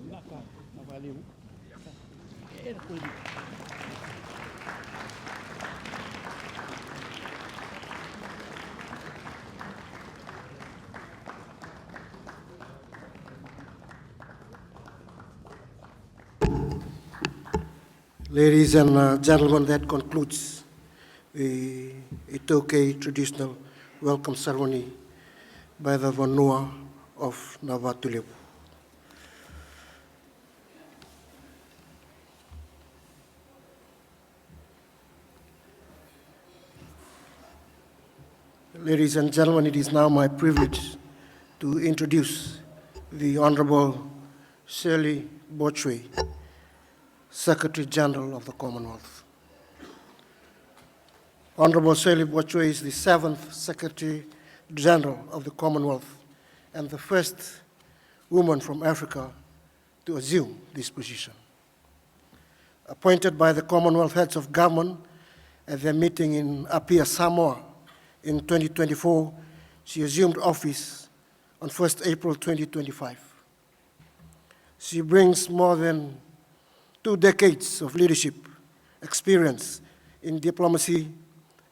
Na ka, na vale vudu. Ladies and, uh, gentlemen, that concludes the iTaukei traditional welcome ceremony by the vanua of Navatulevu. Ladies and gentlemen, it is now my privilege to introduce the Honorable Shirley Botchway, Secretary General of the Commonwealth. Honorable Shirley Botchway is the seventh Secretary General of the Commonwealth and the first woman from Africa to assume this position. Appointed by the Commonwealth Heads of Government at their meeting in Apia, Samoa in twenty twenty-four, she assumed office on first April twenty twenty-five. She brings more than two decades of leadership experience in diplomacy,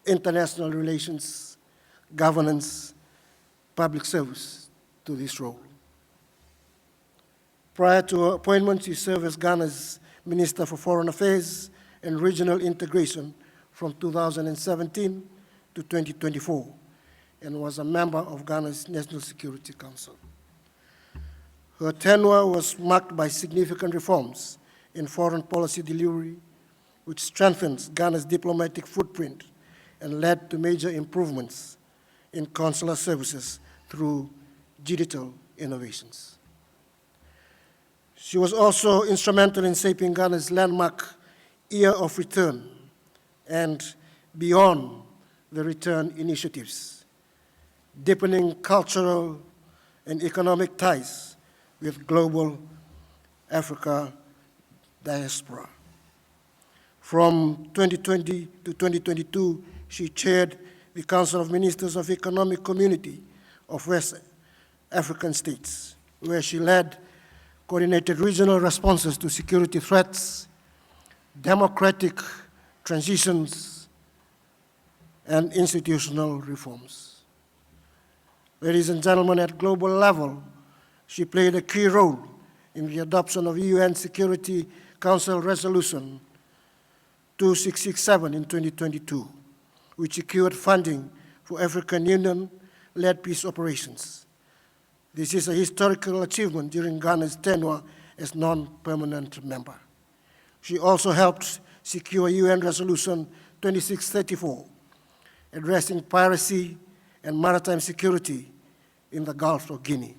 international relations, governance, public service to this role. Prior to her appointment, she served as Ghana's Minister for Foreign Affairs and Regional Integration from two thousand and seventeen to twenty twenty-four and was a member of Ghana's National Security Council. Her tenure was marked by significant reforms in foreign policy delivery, which strengthens Ghana's diplomatic footprint and led to major improvements in consular services through digital innovations. She was also instrumental in shaping Ghana's landmark Year of Return and Beyond the Return initiatives, deepening cultural and economic ties with global Africa diaspora. From twenty twenty to twenty twenty-two, she chaired the Council of Ministers of Economic Community of West African States, where she led coordinated regional responses to security threats, democratic transitions, and institutional reforms. Ladies and gentlemen, at global level, she played a key role in the adoption of U N Security Council Resolution two six six seven in twenty twenty-two, which secured funding for African Union-led peace operations. This is a historical achievement during Ghana's tenure as non-permanent member. She also helped secure U N Resolution twenty-six thirty-four, addressing piracy and maritime security in the Gulf of Guinea.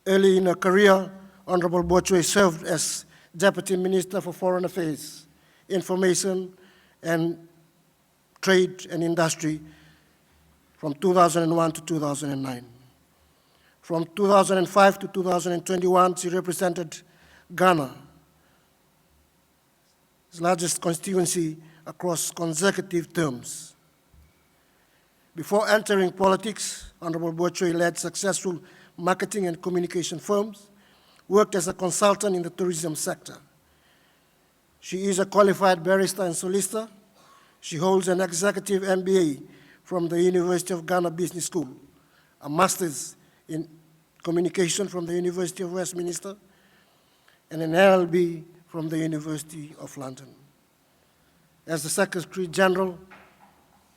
Early in her career, Honorable Botchway served as Deputy Minister for Foreign Affairs, Information and Trade and Industry from two thousand and one to two thousand and nine. From two thousand and five to two thousand and twenty-one, she represented Ghana its largest constituency across consecutive terms. Before entering politics, Honorable Botchway led successful marketing and communication firms, worked as a consultant in the tourism sector. She is a qualified barrister and solicitor. She holds an executive M B A from the University of Ghana Business School, a master's in communication from the University of Westminster, and an L L B from the University of London. As the Secretary General,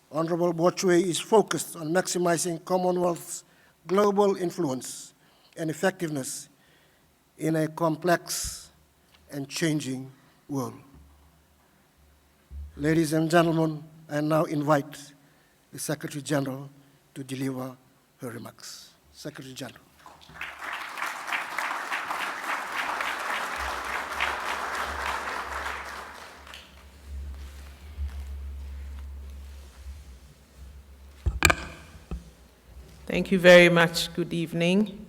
Honorable Botchway is focused on maximizing Commonwealth's global influence and effectiveness in a complex and changing world. Ladies and gentlemen, I now invite the Secretary General to deliver her remarks. Secretary General. Thank you very much. Good evening.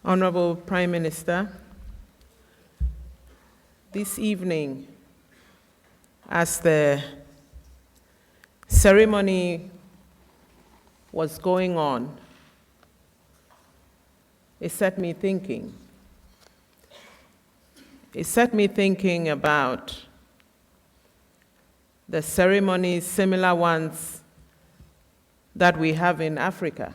Honorable Prime Minister, this evening, as the ceremony was going on, it set me thinking. It set me thinking about the ceremonies, similar ones that we have in Africa.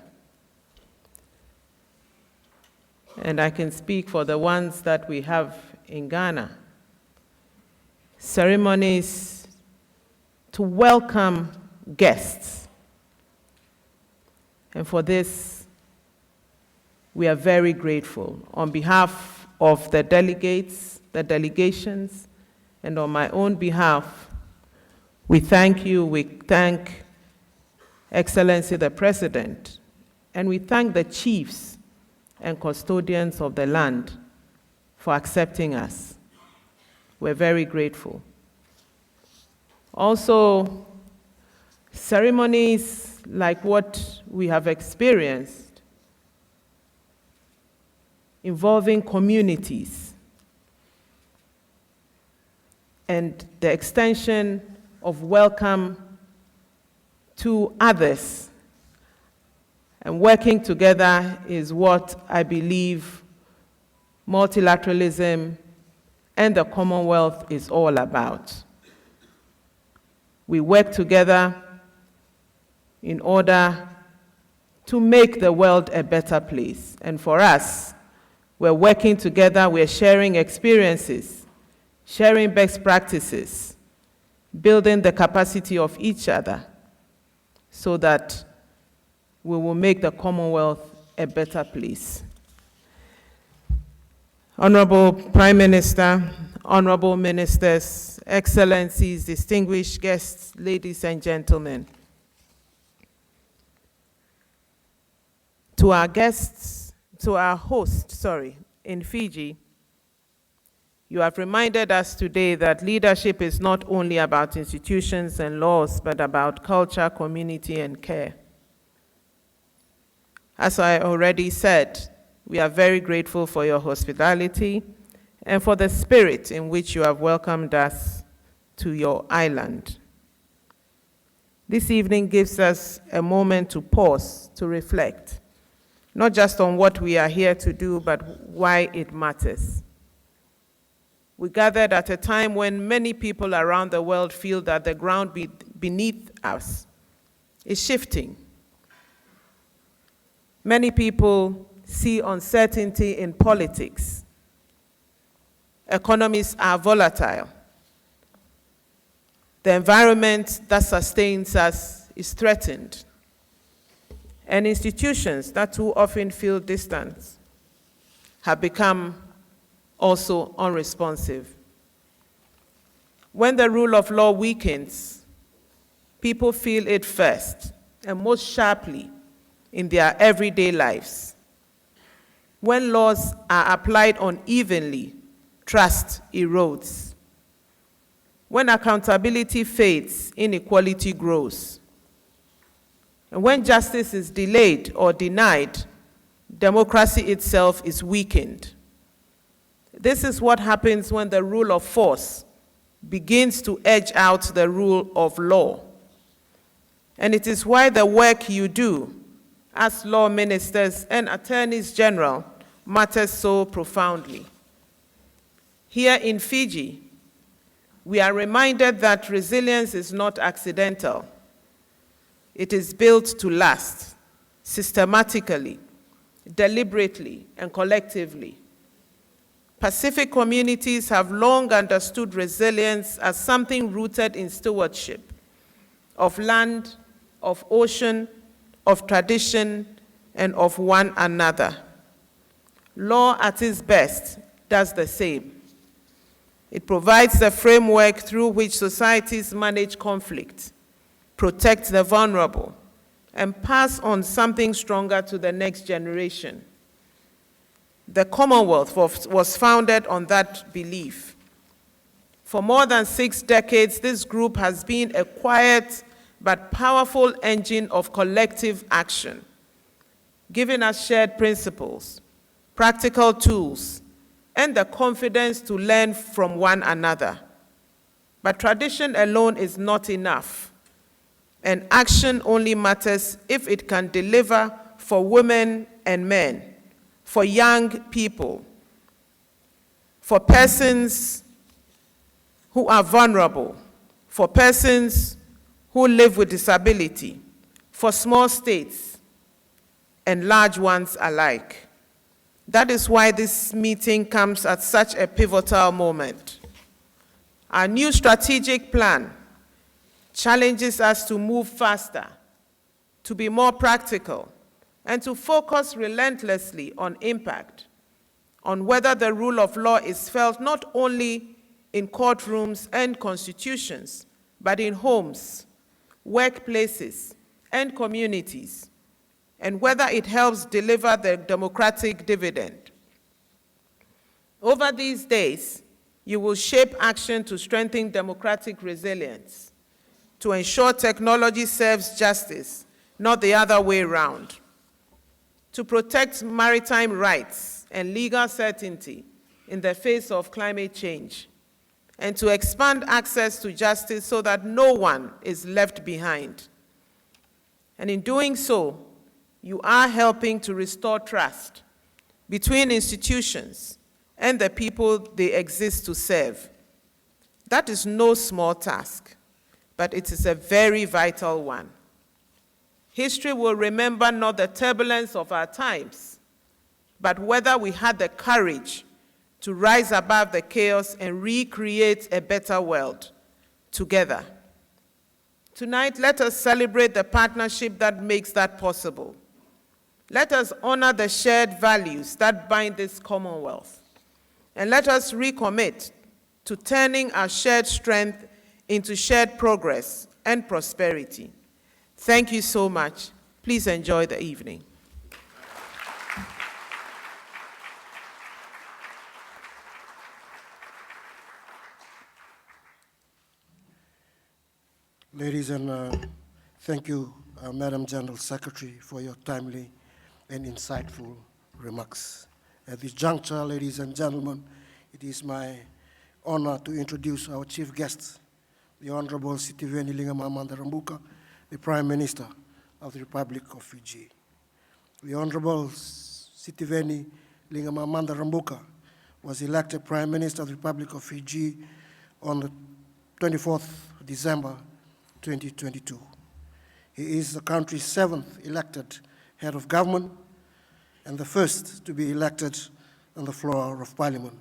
And I can speak for the ones that we have in Ghana. Ceremonies to welcome guests. And for this, we are very grateful. On behalf of the delegates, the delegations, and on my own behalf, we thank you. We thank Excellency the President, and we thank the chiefs and custodians of the land for accepting us. We're very grateful. Also, ceremonies like what we have experienced involving communities and the extension of welcome to others and working together is what I believe multilateralism and the Commonwealth is all about. We work together in order to make the world a better place. And for us, we're working together, we're sharing experiences, sharing best practices, building the capacity of each other so that we will make the Commonwealth a better place. Honorable Prime Minister, honorable ministers, excellencies, distinguished guests, ladies and gentlemen. To our guests, to our host, sorry, in Fiji, you have reminded us today that leadership is not only about institutions and laws, but about culture, community, and care. As I already said, we are very grateful for your hospitality and for the spirit in which you have welcomed us to your island. This evening gives us a moment to pause, to reflect, not just on what we are here to do, but why it matters. We gathered at a time when many people around the world feel that the ground be-, beneath us is shifting. Many people see uncertainty in politics. Economies are volatile. The environment that sustains us is threatened. And institutions that too often feel distant have become also unresponsive. When the rule of law weakens, people feel it first and most sharply in their everyday lives. When laws are applied unevenly, trust erodes. When accountability fades, inequality grows. And when justice is delayed or denied, democracy itself is weakened. This is what happens when the rule of force begins to edge out the rule of law. And it is why the work you do as law ministers and attorneys general matters so profoundly. Here in Fiji, we are reminded that resilience is not accidental. It is built to last, systematically, deliberately, and collectively. Pacific communities have long understood resilience as something rooted in stewardship of land, of ocean, of tradition, and of one another. Law at its best does the same. It provides the framework through which societies manage conflict, protect the vulnerable, and pass on something stronger to the next generation. The Commonwealth was, was founded on that belief. For more than six decades, this group has been a quiet but powerful engine of collective action, giving us shared principles, practical tools, and the confidence to learn from one another. But tradition alone is not enough. And action only matters if it can deliver for women and men, for young people, for persons who are vulnerable, for persons who live with disability, for small states and large ones alike. That is why this meeting comes at such a pivotal moment. Our new strategic plan challenges us to move faster, to be more practical, and to focus relentlessly on impact, on whether the rule of law is felt not only in courtrooms and constitutions, but in homes, workplaces, and communities, and whether it helps deliver the democratic dividend. Over these days, you will shape action to strengthen democratic resilience, to ensure technology serves justice, not the other way round, to protect maritime rights and legal certainty in the face of climate change, and to expand access to justice so that no one is left behind. And in doing so, you are helping to restore trust between institutions and the people they exist to serve. That is no small task, but it is a very vital one. History will remember not the turbulence of our times, but whether we had the courage to rise above the chaos and recreate a better world together. Tonight, let us celebrate the partnership that makes that possible. Let us honor the shared values that bind this Commonwealth. And let us recommit to turning our shared strength into shared progress and prosperity. Thank you so much. Please enjoy the evening. Ladies and, uh, thank you, uh, Madam General Secretary, for your timely and insightful remarks. At this juncture, ladies and gentlemen, it is my honor to introduce our chief guest, the Honorable Sitiveni Ligamamada Rabuka, the Prime Minister of the Republic of Fiji. The Honorable Sitiveni Ligamamada Rabuka was elected Prime Minister of the Republic of Fiji on the twenty-fourth December twenty twenty-two. He is the country's seventh elected head of government and the first to be elected on the floor of parliament.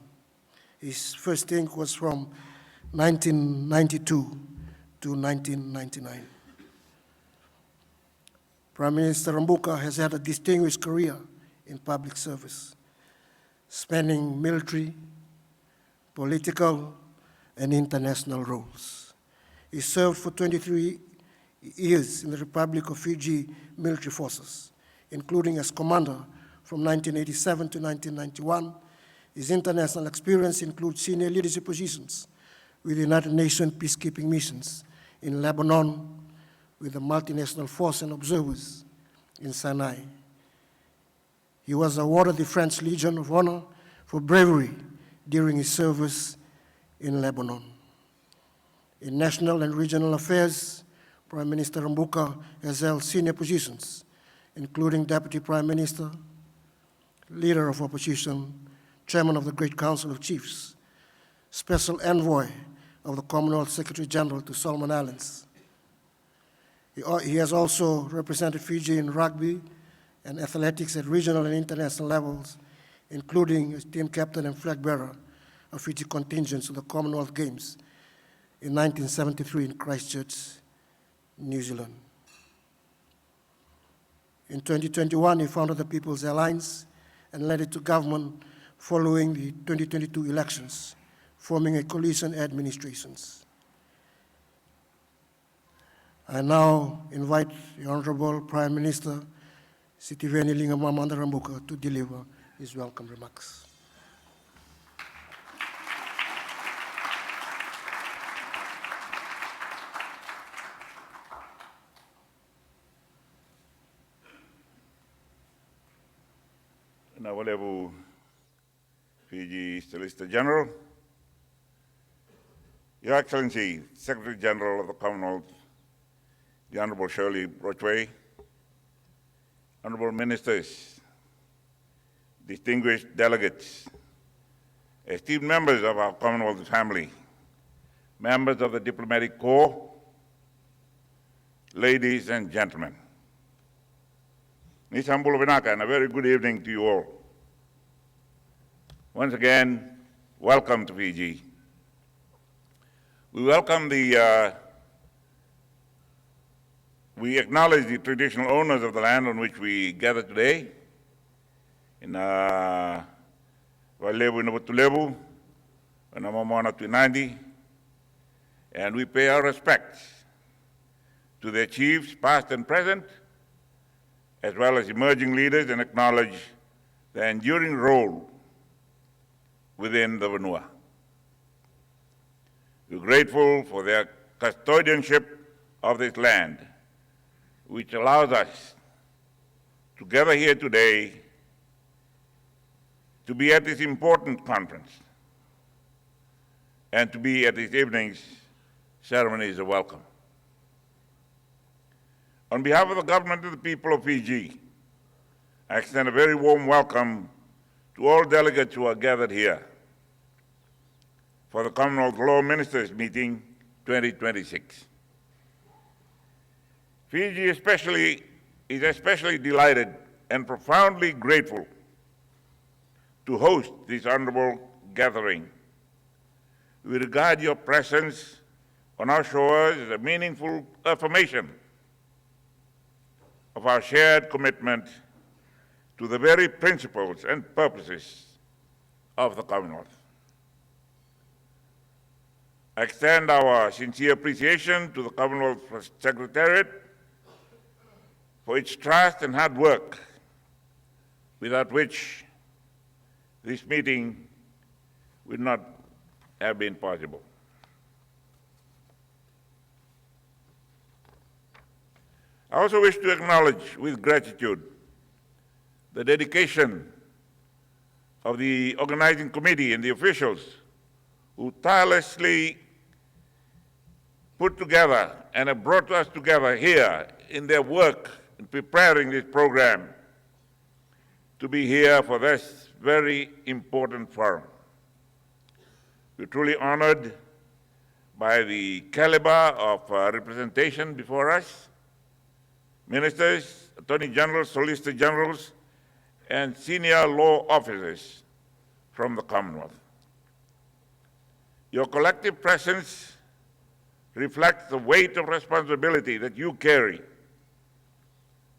His first stint was from nineteen ninety-two to nineteen ninety-nine. Prime Minister Rabuka has had a distinguished career in public service, spanning military, political, and international roles. He served for twenty-three years in the Republic of Fiji military forces, including as commander from nineteen eighty-seven to nineteen ninety-one. His international experience includes senior leadership positions with the United Nations peacekeeping missions in Lebanon, with the multinational force and observers in Sinai. He was awarded the French Legion of Honor for bravery during his service in Lebanon. In national and regional affairs, Prime Minister Rabuka has held senior positions, including Deputy Prime Minister, Leader of Opposition, Chairman of the Great Council of Chiefs, Special Envoy of the Commonwealth Secretary General to Solomon Islands. He al-, he has also represented Fiji in rugby and athletics at regional and international levels, including as team captain and flag bearer of Fiji contingents to the Commonwealth Games in nineteen seventy-three in Christchurch, New Zealand. In twenty twenty-one, he founded the People's Alliance and led it to government following the twenty twenty-two elections, forming a coalition administrations. I now invite the Honorable Prime Minister Sitiveni Ligamamada Rabuka to deliver his welcome remarks. Vinaka vakalevu, Fiji Solicitor General, Your Excellency, Secretary General of the Commonwealth, the Honorable Shirley Ridgeway, Honorable Ministers, distinguished delegates, esteemed members of our Commonwealth family, members of the diplomatic corps, ladies and gentlemen. Ni sa bula vinaka, and a very good evening to you all. Once again, welcome to Fiji. We welcome the, uh, we acknowledge the traditional owners of the land on which we gather today. Ena Valevu, ena Vatulevu, ena Momoana, Twinadi, and we pay our respects to their chiefs, past and present, as well as emerging leaders, and acknowledge their enduring role within the vanua. We're grateful for their custodianship of this land, which allows us to gather here today to be at this important conference and to be at this evening's ceremonies of welcome. On behalf of the government of the people of Fiji, I extend a very warm welcome to all delegates who are gathered here for the Commonwealth Law Ministers Meeting twenty twenty-six. Fiji especially is especially delighted and profoundly grateful to host this honorable gathering. We regard your presence on our shores as a meaningful affirmation of our shared commitment to the very principles and purposes of the Commonwealth. I extend our sincere appreciation to the Commonwealth Secretariat for its trust and hard work, without which this meeting would not have been possible. I also wish to acknowledge with gratitude the dedication of the organizing committee and the officials who tirelessly put together and have brought us together here in their work in preparing this program to be here for this very important forum. We're truly honored by the caliber of, uh, representation before us, ministers, attorney generals, solicitor generals, and senior law officers from the Commonwealth. Your collective presence reflects the weight of responsibility that you carry,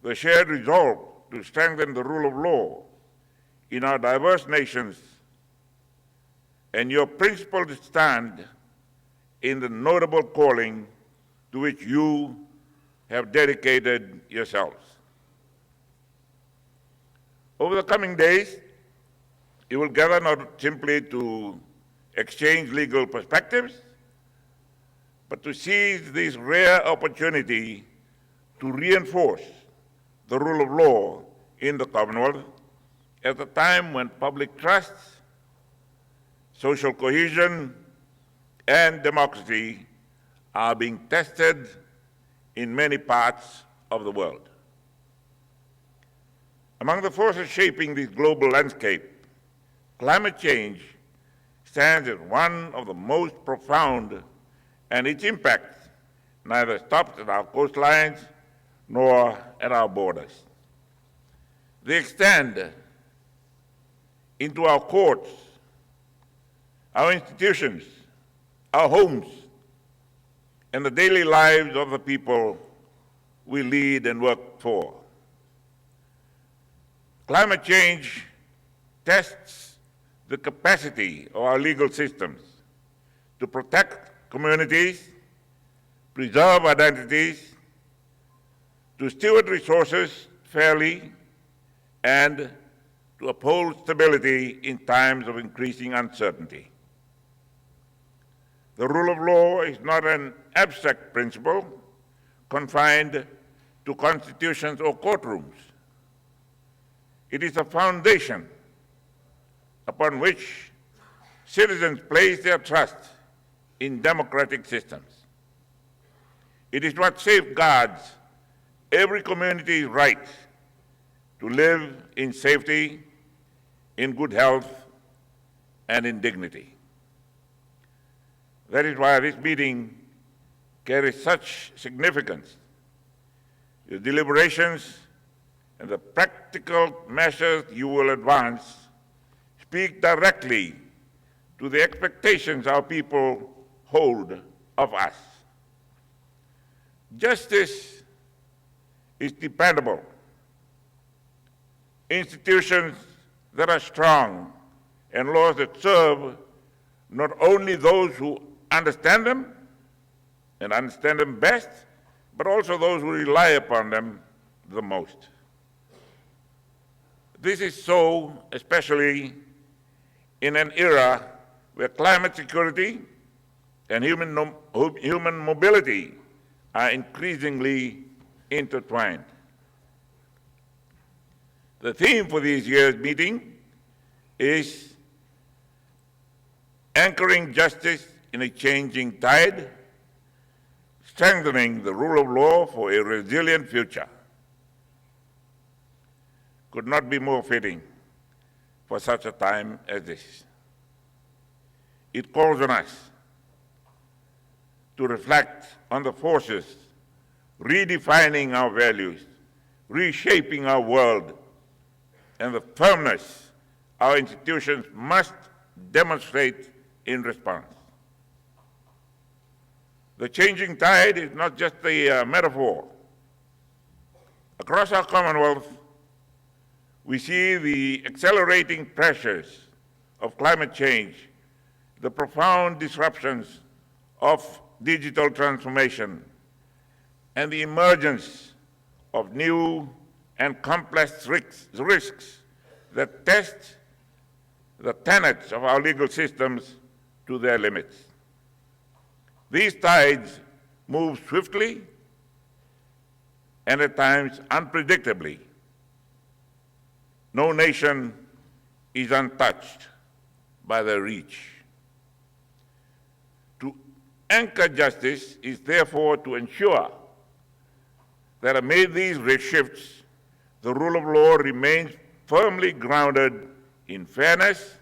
the shared resolve to strengthen the rule of law in our diverse nations, and your principled stand in the notable calling to which you have dedicated yourselves. Over the coming days, you will gather not simply to exchange legal perspectives, but to seize this rare opportunity to reinforce the rule of law in the Commonwealth at a time when public trust, social cohesion, and democracy are being tested in many parts of the world. Among the forces shaping this global landscape, climate change stands as one of the most profound, and its impact neither stops at our coastlines nor at our borders. They extend into our courts, our institutions, our homes, and the daily lives of the people we lead and work for. Climate change tests the capacity of our legal systems to protect communities, preserve identities, to steward resources fairly, and to uphold stability in times of increasing uncertainty. The rule of law is not an abstract principle confined to constitutions or courtrooms. It is a foundation upon which citizens place their trust in democratic systems. It is what safeguards every community's right to live in safety, in good health, and in dignity. That is why this meeting carries such significance. Your deliberations and the practical measures you will advance speak directly to the expectations our people hold of us. Justice is dependable. Institutions that are strong and laws that serve not only those who understand them and understand them best, but also those who rely upon them the most. This is so especially in an era where climate security and human, nom- hu- human mobility are increasingly intertwined. The theme for this year's meeting is anchoring justice in a changing tide, strengthening the rule of law for a resilient future. Could not be more fitting for such a time as this. It calls on us to reflect on the forces redefining our values, reshaping our world, and the firmness our institutions must demonstrate in response. The changing tide is not just a uh, metaphor. Across our Commonwealth, we see the accelerating pressures of climate change, the profound disruptions of digital transformation, and the emergence of new and complex risks, risks that test the tenets of our legal systems to their limits. These tides move swiftly and at times unpredictably. No nation is untouched by their reach. To anchor justice is therefore to ensure that amid these shifts, the rule of law remains firmly grounded in fairness,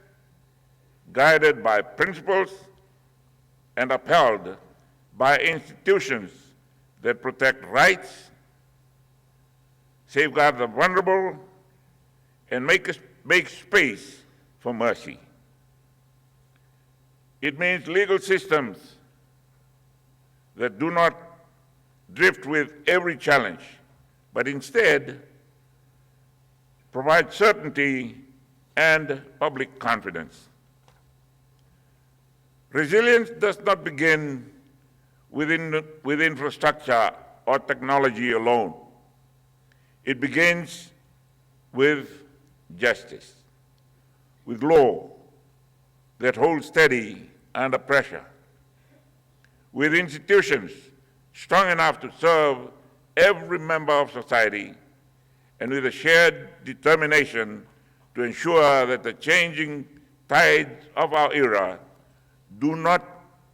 guided by principles, and upheld by institutions that protect rights, safeguard the vulnerable, and make, make space for mercy. It means legal systems that do not drift with every challenge, but instead provide certainty and public confidence. Resilience does not begin within, with infrastructure or technology alone. It begins with justice, with law that holds steady under pressure, with institutions strong enough to serve every member of society, and with a shared determination to ensure that the changing tides of our era do not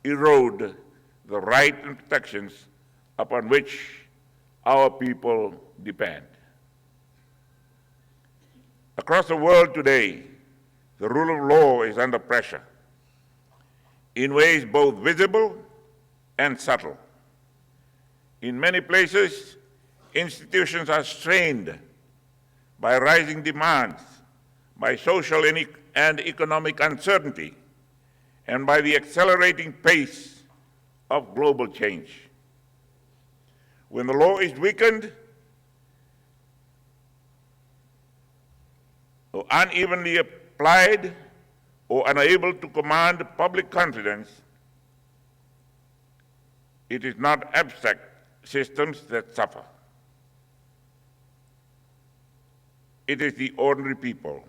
erode the rights and protections upon which our people depend. Across the world today, the rule of law is under pressure in ways both visible and subtle. In many places, institutions are strained by rising demands, by social and, ec- and economic uncertainty, and by the accelerating pace of global change. When the law is weakened, or unevenly applied, or unable to command public confidence, it is not abstract systems that suffer. It is the ordinary people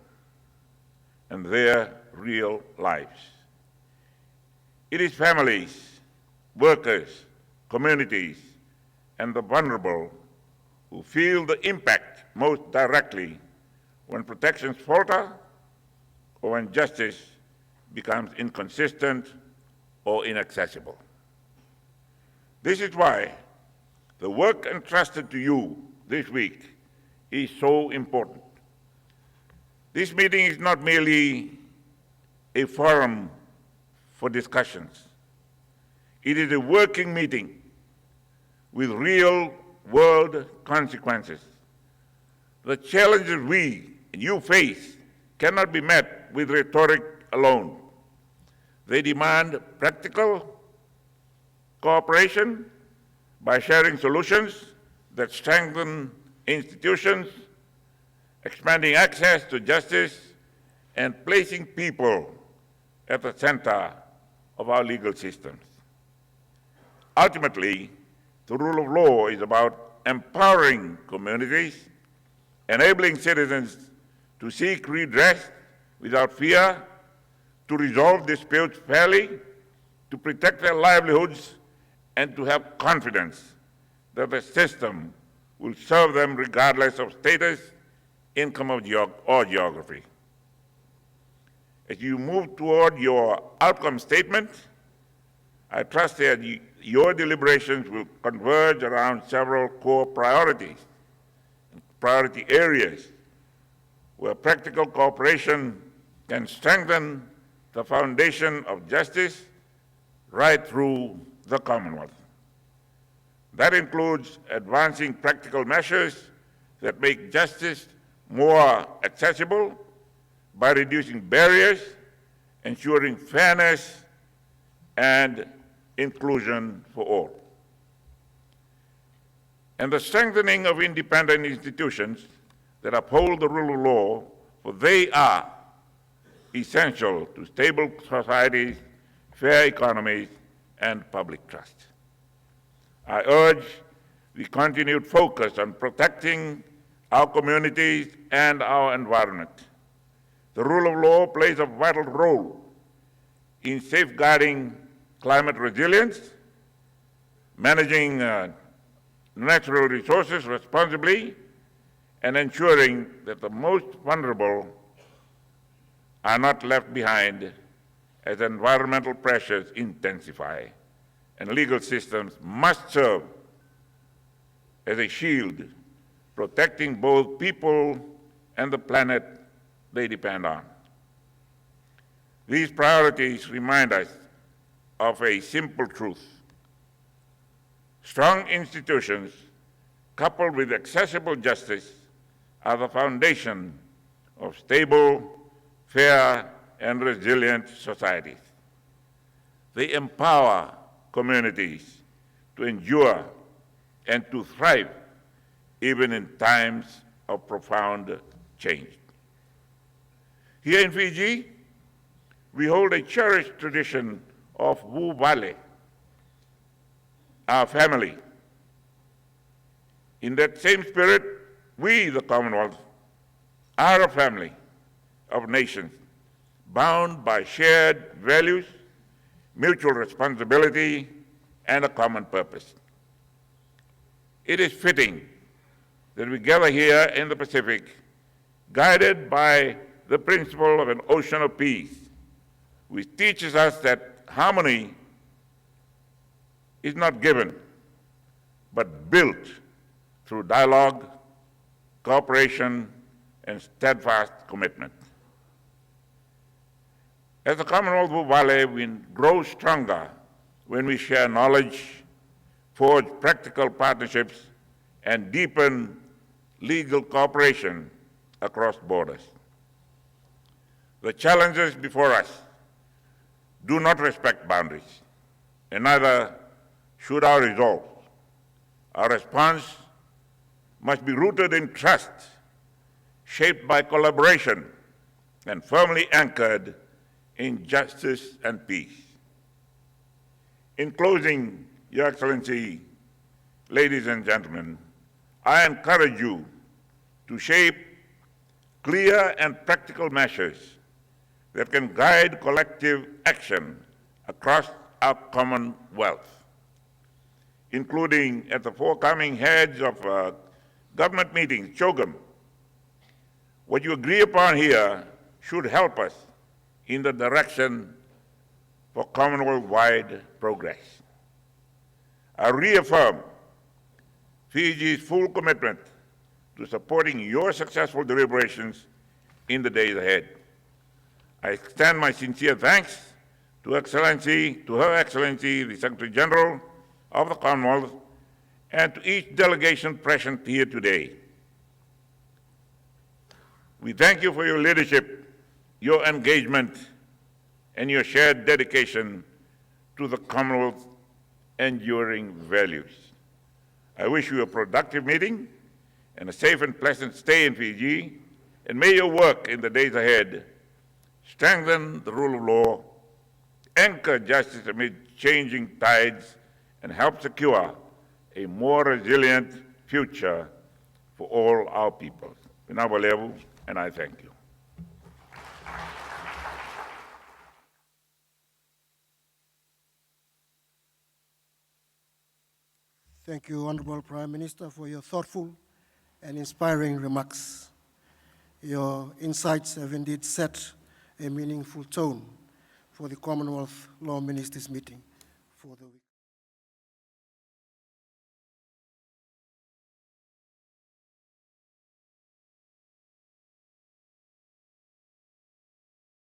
and their real lives. It is families, workers, communities, and the vulnerable who feel the impact most directly when protections falter or when justice becomes inconsistent or inaccessible. This is why The work entrusted to you this week is so important. This meeting is not merely a forum for discussions. It is a working meeting with real-world consequences. The challenges we and you face cannot be met with rhetoric alone. They demand practical cooperation by sharing solutions that strengthen institutions, expanding access to justice, and placing people at the center of our legal systems. Ultimately, the rule of law is about empowering communities, enabling citizens to seek redress without fear, to resolve disputes fairly, to protect their livelihoods, and to have confidence that the system will serve them regardless of status, income, or geog-, or geography. As you move toward your outcome statement, I trust that y-, your deliberations will converge around several core priorities, priority areas where practical cooperation can strengthen the foundation of justice right through the Commonwealth. That includes advancing practical measures that make justice more accessible by reducing barriers, ensuring fairness and inclusion for all, and the strengthening of independent institutions that uphold the rule of law, for they are essential to stable societies, fair economies, and public trust. I urge the continued focus on protecting our communities and our environment. The rule of law plays a vital role in safeguarding climate resilience, managing, uh, natural resources responsibly, and ensuring that the most vulnerable are not left behind as environmental pressures intensify. And legal systems must serve as a shield, protecting both people and the planet they depend on. These priorities remind us of a simple truth. Strong institutions coupled with accessible justice are the foundation of stable, fair, and resilient societies. They empower communities to endure and to thrive even in times of profound change. Here in Fiji, we hold a cherished tradition of Vuvale, our family. In that same spirit, we, the Commonwealth, are a family of nations bound by shared values, mutual responsibility, and a common purpose. It is fitting that we gather here in the Pacific, guided by the principle of an ocean of peace, which teaches us that harmony is not given, but built through dialogue, cooperation, and steadfast commitment. As the Commonwealth Vuvale, we grow stronger when we share knowledge, forge practical partnerships, and deepen legal cooperation across borders. The challenges before us do not respect boundaries, and neither should our resolve. Our response must be rooted in trust, shaped by collaboration, and firmly anchored in justice and peace. In closing, Your Excellency, ladies and gentlemen, I encourage you to shape clear and practical measures that can guide collective action across our Commonwealth, including at the forthcoming heads of, uh, government meetings, CHOGM. What you agree upon here should help us in the direction for Commonwealth-wide progress. I reaffirm Fiji's full commitment to supporting your successful deliberations in the days ahead. I extend my sincere thanks to Excellency, to Her Excellency, the Secretary General of the Commonwealth, and to each delegation present here today. We thank you for your leadership, your engagement, and your shared dedication to the Commonwealth's enduring values. I wish you a productive meeting and a safe and pleasant stay in Fiji, and may your work in the days ahead strengthen the rule of law, anchor justice amid changing tides, and help secure a more resilient future for all our people. Vinaka vakalevu, and I thank you. Thank you, Honorable Prime Minister, for your thoughtful and inspiring remarks. Your insights have indeed set a meaningful tone for the Commonwealth Law Ministers meeting for the week.